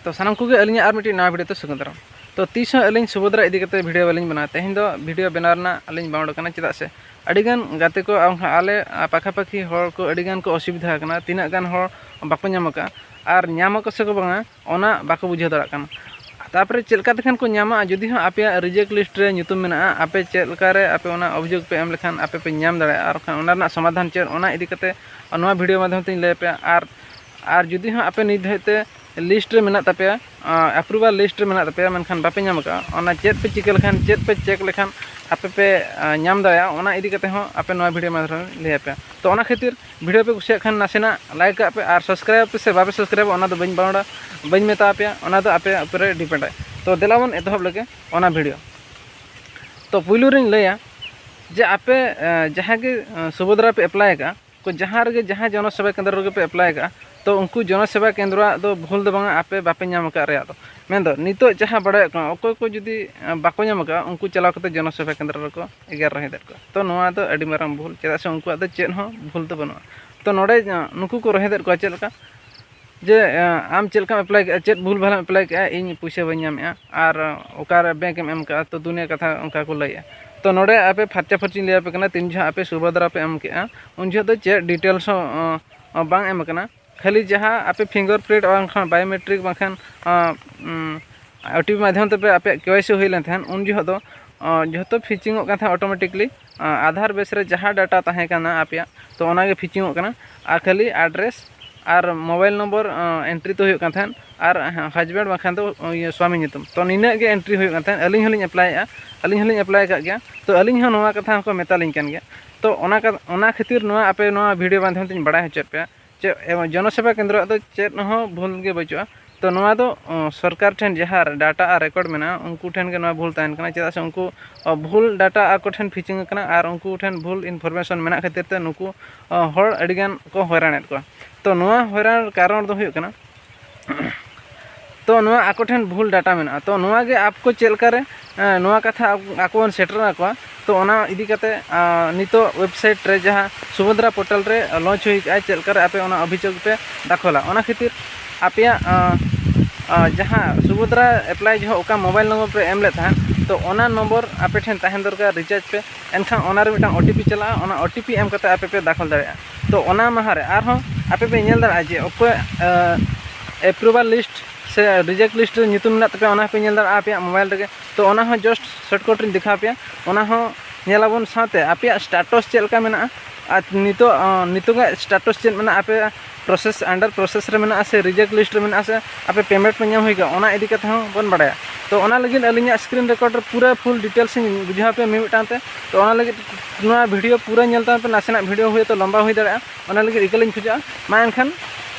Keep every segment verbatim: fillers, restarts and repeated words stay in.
ᱛᱚ ᱥᱟᱱᱟᱢ ᱠᱚᱜᱮ ᱟᱹᱞᱤᱧᱟᱜ ᱟᱨ ᱢᱤᱫᱴᱤᱡ ᱱᱟᱣᱟ ᱵᱷᱤᱰᱤᱭᱳ ᱛᱮ ᱥᱟᱹᱜᱩᱱ ᱫᱟᱨᱟᱢ᱾ ᱛᱚ ᱛᱤᱥ ᱦᱚᱸ ᱟᱹᱞᱤᱧ ᱥᱩᱵᱷᱚᱫᱨᱟ ᱤᱫᱤ ᱠᱟᱛᱮ ᱵᱷᱤᱰᱤᱭᱳ ᱵᱟᱹᱞᱤᱧ ᱵᱮᱱᱟᱣᱟ᱾ ᱛᱮᱦᱮᱧ ᱫᱚ ᱵᱷᱤᱰᱤᱭᱳ ᱵᱮᱱᱟᱣ ᱨᱮᱱᱟᱜ ᱟᱹᱞᱤᱧ ᱵᱟᱝ ᱚᱰᱚᱠ ᱠᱟᱱᱟ, ᱪᱮᱫᱟᱜ ᱥᱮ ᱟᱹᱰᱤᱜᱟᱱ ᱜᱟᱛᱮ ᱠᱚ, ᱟᱨ ᱵᱟᱝᱠᱷᱟᱱ ᱟᱞᱮ, ᱟ, ᱯᱟᱠᱷᱟᱯᱟᱠᱷᱤ ᱦᱚᱲ ᱠᱚ ᱟᱹᱰᱤᱜᱟᱱ ᱠᱚ ᱚᱥᱩᱵᱤᱫᱷᱟ ᱟᱠᱟᱱᱟ᱾ ᱛᱤᱱᱟᱹᱜ ᱜᱟᱱ ᱦᱚᱲ ᱵᱟᱠᱚ ᱧᱟᱢ ᱟᱠᱟᱫᱼᱟ, ᱟᱨ ᱧᱟᱢ ᱟᱠᱚ ᱥᱮ ᱠᱚ ᱵᱟᱝᱟ, ᱚᱱᱟ ᱵᱟᱠᱚ ᱵᱩᱡᱷᱟᱹᱣ ᱫᱟᱲᱮᱭᱟᱜ ᱠᱟᱱᱟ᱾ ᱛᱟᱨᱯᱚᱨᱮ ᱪᱮᱫ ᱞᱮᱠᱟ ᱛᱮᱠᱷᱟᱱ ᱠᱚ ᱧᱟᱢᱟ? ᱡᱩᱫᱤ ᱦᱚᱸ ᱟᱯᱮᱭᱟᱜ ᱨᱤᱡᱮᱠᱴ ᱞᱤᱥᱴ ᱨᱮ ᱧᱩᱛᱩᱢ ᱢᱮᱱᱟᱜᱼᱟ, ᱟᱯᱮ ᱪᱮᱫ ᱞᱮᱠᱟᱨᱮ ᱟᱯᱮ ᱚᱱᱟ ᱚᱵᱷᱤᱡᱳᱜᱽ ᱯᱮ ᱮᱢ ᱞᱮᱠᱷᱟᱱ ᱟᱯᱮ ᱯᱮ ᱧᱟᱢ ᱫᱟᱲᱮᱭᱟᱜᱼᱟ, ᱟᱨ ᱵᱟᱠᱷᱟᱱ ᱚᱱᱟ ᱨᱮᱱᱟᱜ ᱥᱚᱢᱟᱫᱷᱟᱱ ᱪᱮᱫ, ᱚᱱᱟ ᱤᱫᱤ ᱠᱟᱛᱮ ᱱᱚᱣᱟ ᱵᱷᱤᱰᱤᱭᱳ ᱢᱟᱫᱽᱫᱷᱚᱢ ᱛᱮᱧ ᱞᱟᱹᱭ ᱟᱯᱮᱭᱟ᱾ ᱟᱨ, ᱟᱨ ᱡᱩᱫᱤ ᱦᱚᱸ ᱟᱯᱮ ᱱᱤᱛ ᱫᱷᱟᱹᱵᱤᱡ ᱛᱮ ᱞᱤᱥᱴ ᱨᱮ ᱢᱮᱱᱟᱜ ᱛᱟᱯᱮᱭᱟ, ᱟᱯᱨᱩᱵᱷᱟᱞ ᱞᱤᱥᱴ ᱨᱮ ᱢᱮᱱᱟᱜ ᱛᱟᱯᱮᱭᱟ, ᱢᱮᱱᱠᱷᱟᱱ ᱵᱟᱯᱮ ᱧᱟᱢ ᱟᱠᱟᱫᱼᱟ, ᱚᱱᱟ ᱪᱮᱫ ᱯᱮ ᱪᱤᱠᱟᱹ ᱞᱮᱠᱷᱟᱱ, ᱪᱮᱫ ᱯᱮ ᱪᱮᱠ ᱞᱮᱠᱷᱟᱱ ᱟᱯᱮ ᱯᱮ, ᱟ, ᱧᱟᱢ ᱫᱟᱲᱮᱭᱟᱜᱼᱟ, ᱚᱱᱟ ᱤᱫᱤ ᱠᱟᱛᱮ ᱦᱚᱸ ᱟᱯᱮ ᱱᱚᱣᱟ ᱵᱷᱤᱰᱤᱭᱳ ᱢᱟᱫᱽᱫᱷᱚᱢ ᱛᱮᱧ ᱞᱟᱹᱭ ᱟᱯᱮᱭᱟ᱾ ᱛᱚ ᱚᱱᱟ ᱠᱷᱟᱹᱛᱤᱨ ᱵᱷᱤᱰᱤᱭᱳ ᱯᱮ ᱠᱩᱥᱤᱭᱟᱜ ᱠᱷᱟᱱ ᱱᱟᱥᱮᱱᱟᱜ ᱞᱟᱭᱤᱠ ᱠᱟᱜ ᱯᱮ, ᱟᱨ ᱥᱟᱵᱥᱠᱨᱟᱭᱤᱵ ᱯᱮ ᱥᱮ ᱵᱟᱯᱮ ᱥᱟᱵᱥᱠᱨᱟᱭᱤᱵᱟ, ᱚᱱᱟ ᱫᱚ ᱵᱟᱹᱧ ᱵᱟᱲᱟ-, ᱵᱟᱹᱧ ᱢᱮᱛᱟ ᱟᱯᱮᱭᱟ, ᱚᱱᱟ ᱫᱚ ᱟᱯᱮ ᱩᱯᱚᱨᱮ ᱰᱤᱯᱮᱱᱰᱟᱭ᱾ ᱛᱚ ᱫᱮᱞᱟ ᱵᱚᱱ ᱮᱛᱚᱦᱚᱵ ᱞᱮᱜᱮ ᱚᱱᱟ ᱵᱷᱤᱰᱤᱭᱳ᱾ ᱛᱚ ᱯᱩᱭᱞᱩ ᱨᱤᱧ ᱞᱟᱹᱭᱟ ᱡᱮ ᱟᱯᱮ, ᱮ, ᱡᱟᱦᱟᱸ ᱜᱮ, ᱮ, ᱥᱩᱵᱷᱚᱫᱨᱟ ᱯᱮ ᱮᱯᱞᱟᱭ ᱟᱠᱟᱫᱼᱟ, ᱠᱚ ᱡᱟᱦᱟᱸ ᱨᱮᱜᱮ, ᱡᱟᱦᱟᱸ ᱡᱚᱱᱚ ᱥᱮᱵᱟ ᱠᱮᱱᱫᱨᱚ ᱨᱮᱜᱮ ᱯᱮ ᱮᱯᱞᱟᱭ ᱟᱠᱟᱫᱼᱟ, ᱛᱚ ᱩᱱᱠᱩ ᱡᱚᱱᱚ ᱥᱮᱵᱟ ᱠᱮᱱᱫᱨᱚᱣᱟᱜ ᱫᱚ ᱵᱷᱩᱞ ᱫᱚ ᱵᱟᱝᱟ, ᱟᱯᱮ ᱵᱟᱯᱮ ᱧᱟᱢ ᱟᱠᱟᱫ ᱨᱮᱭᱟᱜ ᱫᱚ᱾ ᱢᱮᱱᱫᱚ ᱱᱤᱛᱚᱜ ᱡᱟᱦᱟᱸ ᱵᱟᱲᱟᱭᱚᱜ ᱠᱟᱱᱟ, ᱚᱠᱚᱭ ᱠᱚ ᱡᱩᱫᱤ, ᱮ, ᱵᱟᱠᱚ ᱧᱟᱢ ᱟᱠᱟᱫᱼᱟ, ᱩᱱᱠᱩ ᱪᱟᱞᱟᱣ ᱠᱟᱛᱮ ᱡᱚᱱᱚ ᱥᱮᱵᱟ ᱠᱮᱱᱫᱨᱚ ᱨᱮᱠᱚ ᱮᱜᱮᱨ ᱨᱚᱦᱮᱫᱮᱫ ᱠᱚᱣᱟ᱾ ᱛᱚ ᱱᱚᱣᱟ ᱫᱚ ᱟᱹᱰᱤ ᱢᱟᱨᱟᱝ ᱵᱷᱩᱞ, ᱪᱮᱫᱟᱜ ᱥᱮ ᱩᱱᱠᱩᱣᱟᱜ ᱫᱚ ᱪᱮᱫ ᱦᱚᱸ ᱵᱷᱩᱞ ᱫᱚ ᱵᱟᱹᱱᱩᱜᱼᱟ᱾ ᱛᱚ ᱱᱚᱰᱮ, ᱮ, ᱱᱩᱠᱩ ᱠᱚ ᱨᱚᱦᱮᱫᱮᱫ ᱠᱚᱣᱟ ᱪᱮᱫ ᱞᱮᱠᱟ? ᱡᱮ, ᱮ, ᱟᱢ ᱪᱮᱫ ᱞᱮᱠᱟᱢ ᱮᱯᱞᱟᱭ ᱠᱮᱜᱼᱟ, ᱪᱮᱫ ᱵᱷᱩᱞ ᱵᱷᱟᱞᱮᱢ ᱮᱯᱞᱟᱭ ᱠᱮᱜᱼᱟ, ᱤᱧ ᱯᱩᱭᱥᱟᱹ ᱵᱟᱹᱧ ᱧᱟᱢᱮᱜᱼᱟ, ᱟᱨ, ᱮ, ᱚᱠᱟᱨᱮ ᱵᱮᱝᱠ ᱮᱢ ᱮᱢ ᱠᱟᱜᱼᱟ, ᱛᱚ ᱫᱩᱱᱤᱭᱟᱹ ᱠᱟᱛᱷᱟ ᱚᱱᱠᱟ ᱠᱚ ᱞᱟᱹᱭᱮᱜᱼᱟ᱾ ᱛᱚ ᱱᱚᱰᱮ ᱟᱯᱮ ᱯᱷᱟᱨᱪᱟ ᱯᱷᱟᱹᱨᱪᱤᱧ ᱞᱟᱹᱭ ᱟᱯᱮ ᱠᱟᱱᱟ, ᱛᱤᱱ ᱡᱚᱦᱚᱜ ᱟᱯᱮ ᱥᱩᱵᱷᱚᱫᱨᱟ ᱯᱮ ᱮᱢ ᱠᱮᱜᱼᱟ, ᱩᱱ ᱡᱚᱦᱚᱜ ᱫᱚ ᱪᱮᱫ ᱰᱤᱴᱮᱞᱥ ᱦᱚᱸ, ᱮ, ᱵᱟᱝ ᱮᱢ ᱟᱠᱟᱱᱟ᱾ ᱠᱷᱟᱹᱞᱤ ᱡᱟᱦᱟᱸ ᱟᱯᱮ ᱯᱷᱤᱝᱜᱟᱨ ᱯᱨᱤᱱᱴ ᱵᱟᱝᱠᱷᱟᱱ ᱵᱟᱭᱳᱢᱮᱴᱨᱤᱠ ᱵᱟᱝᱠᱷᱟᱱ, ᱮ, ᱩᱢ, ᱳ ᱴᱤ ᱯᱤ ᱢᱟᱫᱽᱫᱷᱚᱢ ᱛᱮᱯᱮ ᱟᱯᱮᱭᱟᱜ ᱠᱮ ᱣᱟᱭ ᱥᱤ ᱦᱩᱭ ᱞᱮᱱ ᱛᱟᱦᱮᱸᱫ, ᱩᱱ ᱡᱚᱦᱚᱜ ᱫᱚ, ᱚ, ᱡᱷᱚᱛᱚ ᱯᱷᱤᱪᱤᱝᱚᱜ ᱠᱟᱱ ᱛᱟᱦᱮᱸᱫ ᱚᱴᱳᱢᱮᱴᱤᱠᱞᱤ᱾ ᱚ, ᱟᱫᱷᱟᱨ ᱵᱮᱥ ᱨᱮ ᱡᱟᱦᱟᱸ ᱰᱟᱴᱟ ᱛᱟᱦᱮᱸ ᱠᱟᱱᱟ ᱟᱯᱮᱭᱟᱜ, ᱛᱚ ᱚᱱᱟᱜᱮ ᱯᱷᱤᱪᱤᱝᱚᱜ ᱠᱟᱱᱟ᱾ ᱟᱨ ᱠᱷᱟᱹᱞᱤ ᱟᱰᱨᱮᱥ ᱟᱨ ᱢᱳᱵᱟᱭᱤᱞ ᱱᱚᱢᱵᱚᱨ, ᱚ, ᱮᱱᱴᱨᱤ ᱛᱚ ᱦᱩᱭᱩᱜ ᱠᱟᱱ ᱛᱟᱦᱮᱸᱫ, ᱟᱨ ᱦᱟᱡᱵᱮᱱᱰ ᱵᱟᱝᱠᱷᱟᱱ ᱫᱚ, ᱚ, ᱤᱭᱟᱹ, ᱥᱣᱟᱢᱤ ᱧᱩᱛᱩᱢ᱾ ᱛᱚ ᱱᱤᱱᱟᱹᱜ ᱜᱮ ᱮᱱᱴᱨᱤ ᱦᱩᱭᱩᱜ ᱠᱟᱱ ᱛᱟᱦᱮᱸᱫ᱾ ᱟᱹᱞᱤᱧ ᱦᱚᱸᱞᱤᱧ ᱮᱯᱞᱟᱭᱮᱫᱼᱟ, ᱟᱹᱞᱤᱧ ᱦᱚᱸᱞᱤᱧ ᱮᱯᱞᱟᱭ ᱟᱠᱟᱫ ᱜᱮᱭᱟ᱾ ᱛᱚ ᱟᱹᱞᱤᱧ ᱦᱚᱸ ᱱᱚᱣᱟ ᱠᱟᱛᱷᱟ ᱦᱚᱸᱠᱚ ᱢᱮᱛᱟᱞᱤᱧ ᱠᱟᱱ ᱜᱮᱭᱟ᱾ ᱛᱚ ᱚᱱᱟ ᱠᱟ-, ᱚᱱᱟ ᱠᱷᱟᱹᱛᱤᱨ ᱱᱚᱣᱟ ᱟᱯᱮ ᱱᱚᱣᱟ ᱵᱷᱤᱰᱤᱭᱳ ᱢᱟᱫᱽᱫᱷᱚᱢ ᱛᱮᱧ ᱵᱟᱲᱟᱭ ᱦᱚᱪᱚᱭᱮᱫ ᱯᱮᱭᱟ᱾ ᱪᱮᱫ, ᱮᱵᱚᱝ ᱡᱚᱱᱚᱥᱮᱵᱟ ᱠᱮᱱᱫᱨᱚᱣᱟᱜ ᱫᱚ ᱪᱮᱫ ᱦᱚᱸ ᱵᱷᱩᱞ ᱜᱮ ᱵᱟᱹᱪᱩᱜᱼᱟ᱾ ᱛᱚ ᱱᱚᱣᱟ ᱫᱚ, ᱚ, ᱥᱚᱨᱠᱟᱨ ᱴᱷᱮᱱ ᱡᱟᱦᱟᱸ ᱰᱟᱴᱟ ᱟᱨ ᱨᱮᱠᱚᱨᱰ ᱢᱮᱱᱟᱜᱼᱟ, ᱩᱱᱠᱩ ᱴᱷᱮᱱ ᱜᱮ ᱱᱚᱣᱟ ᱵᱷᱩᱞ ᱛᱟᱦᱮᱱ ᱠᱟᱱᱟ, ᱪᱮᱫᱟᱜ ᱥᱮ ᱩᱱᱠᱩ, ᱚ, ᱵᱷᱩᱞ ᱰᱟᱴᱟ ᱟᱠᱚ ᱴᱷᱮᱱ ᱯᱷᱤᱪᱤᱝ ᱟᱠᱟᱱᱟ ᱟᱨ ᱩᱱᱠᱩ ᱴᱷᱮᱱ ᱵᱷᱩᱞ ᱤᱱᱯᱷᱚᱨᱢᱮᱥᱚᱱ ᱢᱮᱱᱟᱜ ᱠᱷᱟᱹᱛᱤᱨ ᱛᱮ ᱱᱩᱠᱩ, ᱚ, ᱦᱚᱲ ᱟᱹᱰᱤᱜᱟᱱ ᱠᱚ ᱦᱚᱭᱨᱟᱱᱮᱫ ᱠᱚᱣᱟ᱾ ᱛᱚ ᱱᱚᱣᱟ ᱦᱚᱭᱨᱟᱱ ᱠᱟᱨᱚᱱ ᱫᱚ ᱦᱩᱭᱩᱜ ᱠᱟᱱᱟ, ᱛᱚ ᱱᱚᱣᱟ ᱟᱠᱚ ᱴᱷᱮᱱ ᱵᱷᱩᱞ ᱰᱟᱴᱟ ᱢᱮᱱᱟᱜᱼᱟ᱾ ᱛᱚ ᱱᱚᱣᱟ ᱜᱮ ᱟᱠᱚ ᱪᱮᱫ ᱞᱮᱠᱟᱨᱮ, ᱮᱸ, ᱱᱚᱣᱟ ᱠᱟᱛᱷᱟ ᱟᱠᱚ, ᱟᱠᱚ ᱵᱚᱱ ᱥᱮᱴᱮᱨ ᱟᱠᱚᱣᱟ᱾ ᱛᱚ ᱚᱱᱟ ᱤᱫᱤ ᱠᱟᱛᱮ, ᱟᱸ, ᱱᱤᱛᱚᱜ ᱣᱮᱵᱽᱥᱟᱭᱤᱴ ᱨᱮ ᱡᱟᱦᱟᱸ ᱥᱩᱵᱷᱚᱫᱨᱟ ᱯᱳᱨᱴᱟᱞ ᱨᱮ ᱞᱚᱧᱪ ᱦᱩᱭ ᱠᱟᱜᱼᱟ, ᱪᱮᱫ ᱞᱮᱠᱟᱨᱮ ᱟᱯᱮ ᱚᱱᱟ ᱚᱵᱷᱤᱡᱳᱜᱽ ᱯᱮ ᱫᱟᱠᱷᱚᱞᱟ, ᱚᱱᱟ ᱠᱷᱟᱹᱛᱤᱨ ᱟᱯᱮᱭᱟᱜ, ᱟᱸ, ᱟᱨ ᱡᱟᱦᱟᱸ ᱥᱩᱵᱷᱚᱫᱨᱟ ᱮᱯᱞᱟᱭ ᱡᱚᱦᱚᱜ ᱚᱠᱟ ᱢᱳᱵᱟᱭᱤᱞ ᱱᱚᱢᱵᱚᱨ ᱯᱮ ᱮᱢ ᱞᱮᱫ ᱛᱟᱦᱮᱸᱫ, ᱛᱚ ᱚᱱᱟ ᱱᱚᱢᱵᱚᱨ ᱟᱯᱮ ᱴᱷᱮᱱ ᱛᱟᱦᱮᱱ ᱫᱚᱨᱠᱟᱨ, ᱨᱤᱪᱟᱨᱡᱽ ᱯᱮ᱾ ᱮᱱᱠᱷᱟᱱ ᱚᱱᱟ ᱨᱮ ᱢᱤᱫᱴᱟᱝ ᱳ ᱴᱤ ᱯᱤ ᱪᱟᱞᱟᱜᱼᱟ, ᱚᱱᱟ ᱳ ᱴᱤ ᱯᱤ ᱮᱢ ᱠᱟᱛᱮ ᱟᱯᱮ ᱯᱮ ᱫᱟᱠᱷᱚᱞ ᱫᱟᱲᱮᱭᱟᱜᱼᱟ᱾ ᱛᱚ ᱚᱱᱟ ᱢᱟᱦᱟ ᱨᱮ ᱟᱨᱦᱚᱸ ᱟᱯᱮ ᱯᱮ ᱧᱮᱞ ᱫᱟᱲᱮᱭᱟᱜᱼᱟ ᱡᱮ ᱚᱠᱚᱭ ᱮᱯᱨᱩᱵᱷᱟᱞ ᱞᱤᱥᱴ ᱥᱮ ᱨᱤᱡᱮᱠᱴ ᱞᱤᱥᱴ ᱨᱮ ᱧᱩᱛᱩᱢ ᱢᱮᱱᱟᱜ ᱛᱟᱯᱮᱭᱟ, ᱚᱱᱟ ᱦᱚᱸᱯᱮ ᱧᱮᱞ ᱫᱟᱲᱮᱭᱟᱜᱼᱟ ᱟᱯᱮᱭᱟᱜ ᱢᱳᱵᱟᱭᱤᱞ ᱨᱮᱜᱮ᱾ ᱛᱚ ᱚᱱᱟ ᱦᱚᱸ ᱡᱟᱥᱴ ᱥᱚᱨᱴᱠᱟᱴ ᱨᱤᱧ ᱫᱮᱠᱷᱟᱣ ᱟᱯᱮᱭᱟ, ᱚᱱᱟ ᱦᱚᱸ ᱧᱮᱞ ᱟᱵᱚᱱ᱾ ᱥᱟᱶᱛᱮ ᱟᱯᱮᱭᱟᱜ ᱥᱴᱮᱴᱟᱥ ᱪᱮᱫ ᱞᱮᱠᱟ ᱢᱮᱱᱟᱜᱼᱟ ᱟᱨ ᱱᱤᱛᱚᱜ, ᱱᱤᱛᱚᱜᱟᱜ ᱥᱴᱮᱴᱟᱥ ᱪᱮᱫ ᱢᱮᱱᱟᱜᱼᱟ, ᱟᱯᱮ ᱯᱨᱚᱥᱮᱥ, ᱟᱱᱰᱟᱨ ᱯᱨᱚᱥᱮᱥ ᱨᱮ ᱢᱮᱱᱟᱜᱼᱟ ᱥᱮ ᱨᱤᱡᱮᱠᱴ ᱞᱤᱥᱴ ᱨᱮ ᱢᱮᱱᱟᱜᱼᱟ ᱥᱮ ᱟᱯᱮ ᱯᱮᱢᱮᱱᱴ ᱯᱮ ᱧᱟᱢ ᱦᱩᱭ ᱠᱟᱜᱼᱟ, ᱚᱱᱟ ᱤᱫᱤ ᱠᱟᱛᱮ ᱦᱚᱸ ᱵᱚᱱ ᱵᱟᱲᱟᱭᱟ᱾ ᱛᱚ ᱚᱱᱟ ᱞᱟᱹᱜᱤᱫ ᱟᱹᱞᱤᱧᱟᱜ ᱥᱠᱨᱤᱱ ᱨᱮᱠᱚᱨᱰ ᱨᱮ ᱯᱩᱨᱟᱹ ᱯᱷᱩᱞ ᱰᱤᱴᱮᱞᱥ ᱤᱧ ᱵᱩᱡᱷᱟᱹᱣ ᱟᱯᱮᱭᱟ ᱢᱤᱢᱤᱫᱴᱟᱝ ᱛᱮ᱾ ᱛᱚ ᱚᱱᱟ ᱞᱟᱹᱜᱤᱫ ᱱᱚᱣᱟ ᱵᱷᱤᱰᱤᱭᱳ ᱯᱩᱨᱟᱹ ᱧᱮᱞ ᱛᱟᱵᱚᱱ ᱯᱮ, ᱱᱟᱥᱮᱱᱟᱜ ᱵᱷᱤᱰᱤᱭᱳ ᱦᱚᱭᱛᱳ ᱞᱚᱢᱵᱟ ᱦᱩᱭ ᱫᱟᱲᱮᱭᱟᱜᱼᱟ, ᱚᱱᱟ ᱞᱟᱹᱜᱤᱫ ᱤᱠᱟᱹᱞᱤᱧ ᱠᱷᱚᱡᱚᱜᱼᱟ᱾ ᱢᱟ ᱮᱱᱠᱷᱟᱱ